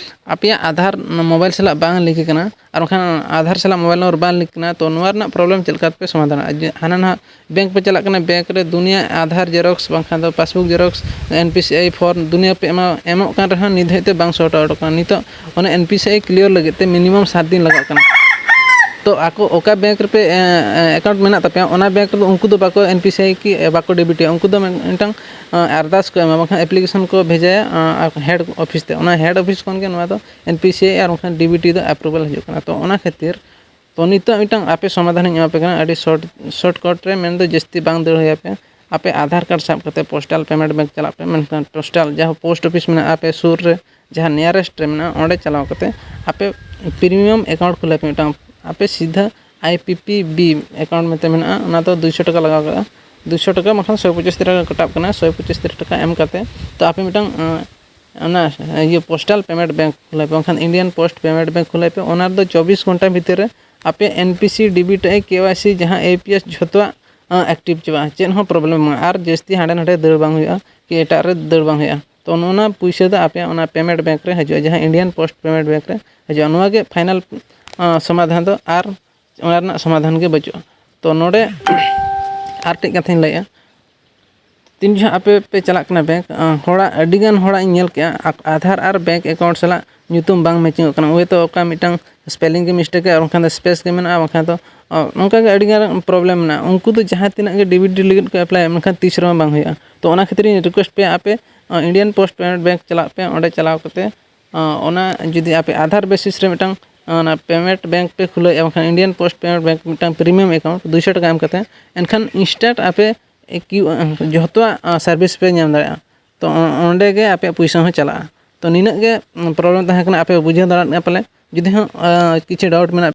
ᱟᱯᱮᱭᱟᱜ ᱟᱫᱷᱟᱨ ᱢᱳᱵᱟᱭᱤᱞ ᱥᱟᱞᱟᱜ ᱵᱟᱝ ᱞᱤᱝᱠ ᱠᱟᱱᱟ, ᱟᱨ ᱵᱟᱝᱠᱷᱟᱱ ᱟᱫᱷᱟᱨ ᱥᱟᱞᱟᱜ ᱢᱳᱵᱟᱭᱤᱞ ᱱᱚᱢᱵᱚᱨ ᱵᱟᱝ ᱞᱤᱝᱠ ᱠᱟᱱᱟ, ᱛᱚ ᱱᱚᱣᱟ ᱨᱮᱱᱟᱜ ᱯᱨᱚᱵᱞᱮᱢ ᱪᱮᱫ ᱞᱮᱠᱟ ᱨᱮᱯᱮ ᱥᱚᱢᱟᱫᱷᱟᱱᱟ? ᱡᱮ ᱦᱟᱱᱟ ᱱᱟᱦᱟᱜ ᱵᱮᱝᱠ ᱯᱮ ᱪᱟᱞᱟᱜ ᱠᱟᱱᱟ, ᱵᱮᱝᱠ ᱨᱮ ᱫᱩᱱᱤᱭᱟᱹ ᱟᱫᱷᱟᱨ ᱡᱮᱨᱚᱠᱥ, ᱵᱟᱝᱠᱷᱟᱱ ᱫᱚ passbook xerox, N P C I form ᱫᱩᱱᱤᱭᱟᱹ ᱯᱮ ᱮᱢᱟ-, ᱮᱢᱚᱜ ᱠᱟᱱ ᱨᱮᱦᱚᱸ ᱱᱤᱛ ᱫᱷᱟᱹᱵᱤᱡ ᱛᱮ ᱵᱟᱝ ᱥᱚᱨᱴ ᱟᱣᱩᱴ ᱠᱟᱱᱟ᱾ ᱱᱤᱛᱚᱜ ᱚᱱᱟ ᱮᱱ ᱯᱤ ᱥᱤ ᱟᱭ ᱠᱞᱤᱭᱟᱨ ᱞᱟᱹᱜᱤᱫ ᱛᱮ ᱢᱤᱱᱤᱢᱟᱢ ᱥᱟᱛ ᱫᱤᱱ ᱞᱟᱜᱟᱜ ᱠᱟᱱᱟ᱾ ᱛᱚ ᱟᱠᱚ ᱚᱠᱟ ᱵᱮᱝᱠ ᱨᱮᱯᱮ, ᱮ, ᱮ, ᱮᱠᱟᱣᱩᱱᱴ ᱢᱮᱱᱟᱜ ᱛᱟᱯᱮᱭᱟ, ᱚᱱᱟ ᱵᱮᱝᱠ ᱨᱮᱫᱚ ᱩᱱᱠᱩ ᱫᱚ ᱵᱟᱠᱚ ᱮᱱ ᱯᱤ ᱥᱤ ᱟᱭ ᱠᱤ, ᱮ, ᱵᱟᱠᱚ ᱰᱮᱵᱤᱴᱮᱜᱼᱟ᱾ ᱩᱱᱠᱩ ᱫᱚ ᱢᱤᱫᱴᱟᱝ, ᱮ, ᱟᱨᱫᱟᱥ ᱠᱚ ᱮᱢᱟ, ᱵᱟᱝᱠᱷᱟᱱ ᱮᱯᱞᱤᱠᱮᱥᱚᱱ ᱠᱚ ᱵᱷᱮᱡᱟᱭᱟ, ᱮ, ᱦᱮᱰ ᱚᱯᱷᱤᱥ ᱛᱮ᱾ ᱚᱱᱟ ᱦᱮᱰ ᱚᱯᱷᱤᱥ ᱠᱷᱚᱱ ᱜᱮ ᱱᱚᱣᱟ ᱫᱚ ᱮᱱ ᱯᱤ ᱥᱤ ᱟᱭ ᱟᱨ ᱵᱟᱝᱠᱷᱟᱱ ᱰᱤ ᱵᱤ ᱴᱤ ᱫᱚ ᱮᱯᱨᱩᱵᱷᱟᱞ ᱦᱤᱡᱩᱜ ᱠᱟᱱᱟ᱾ ᱛᱚ ᱚᱱᱟ ᱠᱷᱟᱹᱛᱤᱨ, ᱛᱚ ᱱᱤᱛᱚᱜ ᱢᱤᱫᱴᱟᱝ ᱟᱯᱮ ᱥᱚᱢᱟᱫᱷᱟᱱ ᱤᱧ ᱮᱢᱟ ᱯᱮ ᱠᱟᱱᱟ, ᱟᱹᱰᱤ ᱥᱚᱨᱴ, ᱥᱚᱨᱴ ᱠᱟᱴ ᱨᱮ, ᱢᱮᱱᱫᱚ ᱡᱟᱹᱥᱛᱤ ᱵᱟᱝ ᱫᱟᱹᱲ ᱦᱩᱭ ᱟᱯᱮ᱾ ᱟᱯᱮ ᱟᱫᱷᱟᱨ ᱠᱟᱨᱰ ᱥᱟᱵ ᱠᱟᱛᱮ ᱯᱳᱥᱴᱟᱞ ᱯᱮᱢᱮᱱᱴ ᱵᱮᱝᱠ ᱪᱟᱞᱟᱜ ᱯᱮ, ᱢᱮᱱᱠᱷᱟᱱ ᱯᱳᱥᱴᱟᱞ ᱡᱟᱦᱟᱸ ᱯᱳᱥᱴ ᱚᱯᱷᱤᱥ ᱢᱮᱱᱟᱜᱼᱟ ᱟᱯᱮ ᱥᱩᱨ ᱨᱮ, ᱡᱟᱦᱟᱸ ᱱᱤᱭᱟᱨᱮᱥᱴ ᱨᱮ ᱢᱮᱱᱟᱜᱼᱟ, ᱚᱸᱰᱮ ᱪᱟᱞᱟᱣ ᱠᱟᱛᱮ ᱟᱯᱮ ᱯᱨᱤᱢᱤᱭᱟᱢ ᱮᱠᱟᱣᱩᱱᱴ ᱠᱷᱩᱞᱟᱹᱣ ᱯᱮ ᱢᱤᱫᱴᱟᱝ᱾ ᱟᱯᱮ ᱥᱤᱫᱷᱟᱹ I P P B account ᱢᱮᱱᱛᱮ ᱢᱮᱱᱟᱜᱼᱟ, ᱚᱱᱟ ᱫᱚ ᱫᱩᱭᱥᱚ ᱴᱟᱠᱟ ᱞᱟᱜᱟᱣ ᱠᱟᱜᱼᱟ᱾ ᱫᱩᱭᱥᱚ ᱴᱟᱠᱟ ᱵᱟᱝᱠᱷᱟᱱ ᱥᱚᱭ ᱯᱚᱸᱪᱤᱥ ᱴᱟᱠᱟ ᱠᱟᱴᱟᱜ ᱠᱟᱱᱟ᱾ ᱥᱚᱭ ᱯᱚᱸᱪᱤᱥ ᱴᱟᱠᱟ ᱮᱢ ᱠᱟᱛᱮ ᱛᱚ ᱟᱯᱮ ᱢᱤᱫᱴᱟᱝ, ᱟᱸ, ᱚᱱᱟ ᱤᱭᱟᱹ ᱯᱳᱥᱴᱟᱞ ᱯᱮᱢᱮᱱᱴ ᱵᱮᱝᱠ ᱠᱷᱩᱞᱟᱹᱣ ᱯᱮ, ᱵᱟᱝᱠᱷᱟᱱ ᱤᱱᱰᱤᱭᱟᱱ ᱯᱳᱥᱴ ᱯᱮᱢᱮᱱᱴ ᱵᱮᱝᱠ ᱠᱷᱩᱞᱟᱹᱣ ᱯᱮ᱾ ᱚᱱᱟ ᱨᱮᱫᱚ ᱪᱚᱵᱵᱤᱥ ᱜᱷᱚᱱᱴᱟ ᱵᱷᱤᱛᱤᱨ ᱨᱮ ᱟᱯᱮ N P C, D B T I, K Y C, ᱡᱟᱦᱟᱸ ᱮ ᱯᱤ ᱮᱥ, ᱡᱷᱚᱛᱚᱣᱟᱜ ᱮᱠᱴᱤᱵᱷ ᱪᱟᱵᱟᱜᱼᱟ, ᱪᱮᱫ ᱦᱚᱸ ᱯᱨᱚᱵᱞᱮᱢ ᱵᱟᱝ, ᱟᱨ ᱡᱟᱹᱥᱛᱤ ᱦᱟᱸᱰᱮ ᱱᱟᱰᱮ ᱫᱟᱹᱲ ᱵᱟᱝ ᱦᱩᱭᱩᱜᱼᱟ, ᱠᱤ ᱮᱴᱟᱜ ᱨᱮ ᱫᱟᱹᱲ ᱵᱟᱝ ᱦᱩᱭᱩᱜᱼᱟ᱾ ᱛᱚ ᱱᱚᱜᱼᱚ ᱱᱚᱣᱟ ᱯᱩᱭᱥᱟᱹ ᱫᱚ ᱟᱯᱮᱭᱟᱜ ᱚᱱᱟ ᱯᱮᱢᱮᱱᱴ ᱵᱮᱝᱠ ᱨᱮ ᱦᱤᱡᱩᱜᱼᱟ, ᱡᱟᱦᱟᱸ ᱤᱱᱰᱤᱭᱟᱱ ᱯᱳᱥᱴ ᱯᱮᱢᱮᱱᱴ ᱵᱮᱝᱠ ᱨᱮ ᱦᱤᱡᱩᱜᱼᱟ᱾ ᱱᱚᱣᱟ ᱜᱮ ᱯᱷᱟᱭᱱᱟᱞ ᱥᱚᱢᱟᱫᱷᱟᱱ ᱫᱚ, ᱟᱨ ᱚᱱᱟ ᱨᱮᱱᱟᱜ ᱥᱚᱢᱟᱫᱷᱟᱱ ᱜᱮ ᱵᱟᱹᱪᱩᱜᱼᱟ᱾ ᱛᱚ ᱱᱚᱰᱮ ᱟᱨ ᱴᱤᱡ ᱠᱟᱛᱷᱟᱧ ᱞᱟᱹᱭᱮᱜᱼᱟ, ᱛᱤᱱ ᱡᱚᱠᱷᱚᱱ ᱟᱯᱮ ᱯᱮ ᱪᱟᱞᱟᱜ ᱠᱟᱱᱟ ᱵᱮᱝᱠ, ᱦᱚᱲᱟᱜ, ᱟᱹᱰᱤᱜᱟᱱ ᱦᱚᱲᱟᱜ ᱤᱧ ᱧᱮᱞ ᱠᱮᱜᱼᱟ, ᱟ-, ᱟᱫᱷᱟᱨ ᱟᱨ ᱵᱮᱝᱠ ᱮᱠᱟᱣᱩᱱᱴ ᱥᱟᱞᱟᱜ ᱧᱩᱛᱩᱢ ᱵᱟᱝ ᱢᱮᱪᱤᱝᱚᱜ ᱠᱟᱱᱟ᱾ ᱦᱳᱭᱛᱳ ᱚᱠᱟ ᱢᱤᱫᱴᱟᱝ ᱥᱯᱮᱞᱤᱝ ᱜᱮ ᱢᱤᱥᱴᱮᱠ ᱜᱮᱭᱟ, ᱟᱨ ᱵᱟᱝᱠᱷᱟᱱ ᱫᱚ ᱥᱯᱮᱥ ᱜᱮ ᱢᱮᱱᱟᱜᱼᱟ, ᱵᱟᱝᱠᱷᱟᱱ ᱫᱚ ᱚᱱᱠᱟᱜᱮ ᱟᱹᱰᱤᱜᱟᱱ ᱯᱨᱚᱵᱞᱮᱢ ᱢᱮᱱᱟᱜᱼᱟ᱾ ᱩᱱᱠᱩ ᱫᱚ ᱡᱟᱦᱟᱸ ᱛᱤᱱᱟᱹᱜ ᱜᱮ ᱰᱤᱵᱤᱴ ᱞᱟᱹᱜᱤᱫ ᱠᱚ ᱮᱯᱞᱟᱭᱟ, ᱢᱮᱱᱠᱷᱟᱱ ᱛᱤᱥ ᱨᱮᱦᱚᱸ ᱵᱟᱝ ᱦᱩᱭᱩᱜᱼᱟ᱾ ᱛᱚ ᱚᱱᱟ ᱠᱷᱟᱹᱛᱤᱨ ᱤᱧ ᱨᱤᱠᱩᱭᱮᱥᱴ ᱯᱮᱭᱟ, ᱟᱯᱮ ᱤᱱᱰᱤᱭᱟᱱ ᱯᱳᱥᱴ ᱯᱮᱢᱮᱱᱴ ᱵᱮᱝᱠ ᱪᱟᱞᱟᱜ ᱯᱮ, ᱚᱸᱰᱮ ᱪᱟᱞᱟᱣ ᱠᱟᱛᱮ ᱚᱱᱟ ᱡᱩᱫᱤ ᱟᱯᱮ ᱟᱫᱷᱟᱨ ᱵᱮᱥᱤᱥ ᱨᱮ ᱢᱤᱫᱴᱟᱝ ᱚᱱᱟ ᱯᱮᱢᱮᱱᱴ ᱵᱮᱝᱠ ᱯᱮ ᱠᱷᱩᱞᱟᱹᱣᱮᱫᱼᱟ, ᱵᱟᱝᱠᱷᱟᱱ ᱤᱱᱰᱤᱭᱟᱱ ᱯᱳᱥᱴ ᱯᱮᱢᱮᱱᱴ ᱵᱮᱝᱠ ᱢᱤᱫᱴᱟᱝ ᱯᱨᱤᱢᱤᱭᱟᱢ ᱮᱠᱟᱣᱩᱱᱴ ᱫᱩᱭᱥᱚ ᱴᱟᱠᱟ ᱮᱢ ᱠᱟᱛᱮ, ᱮᱱᱠᱷᱟᱱ ᱤᱱᱥᱴᱮᱱᱴ ᱟᱯᱮ ᱠᱤᱭᱩ ᱡᱚᱛᱚᱣᱟᱜ ᱥᱟᱨᱵᱷᱤᱥ ᱯᱮ ᱧᱟᱢ ᱫᱟᱲᱮᱭᱟᱜᱼᱟ᱾ ᱛᱚ ᱚᱸᱰᱮ ᱜᱮ ᱟᱯᱮᱭᱟᱜ ᱯᱚᱭᱥᱟ ᱦᱚᱸ ᱪᱟᱞᱟᱜᱼᱟ᱾ ᱛᱚ ᱱᱤᱱᱟᱹᱜ ᱜᱮ ᱯᱨᱚᱵᱞᱮᱢ ᱛᱟᱦᱮᱸ ᱠᱟᱱᱟ, ᱟᱯᱮ ᱵᱩᱡᱷᱟᱹᱣ ᱫᱟᱲᱮᱭᱟᱜ ᱠᱟᱱᱟ ᱯᱟᱞᱮ᱾ ᱡᱩᱫᱤ ᱦᱚᱸ ᱠᱤᱪᱷᱩ ᱰᱟᱣᱩᱴ ᱢᱮᱱᱟᱜ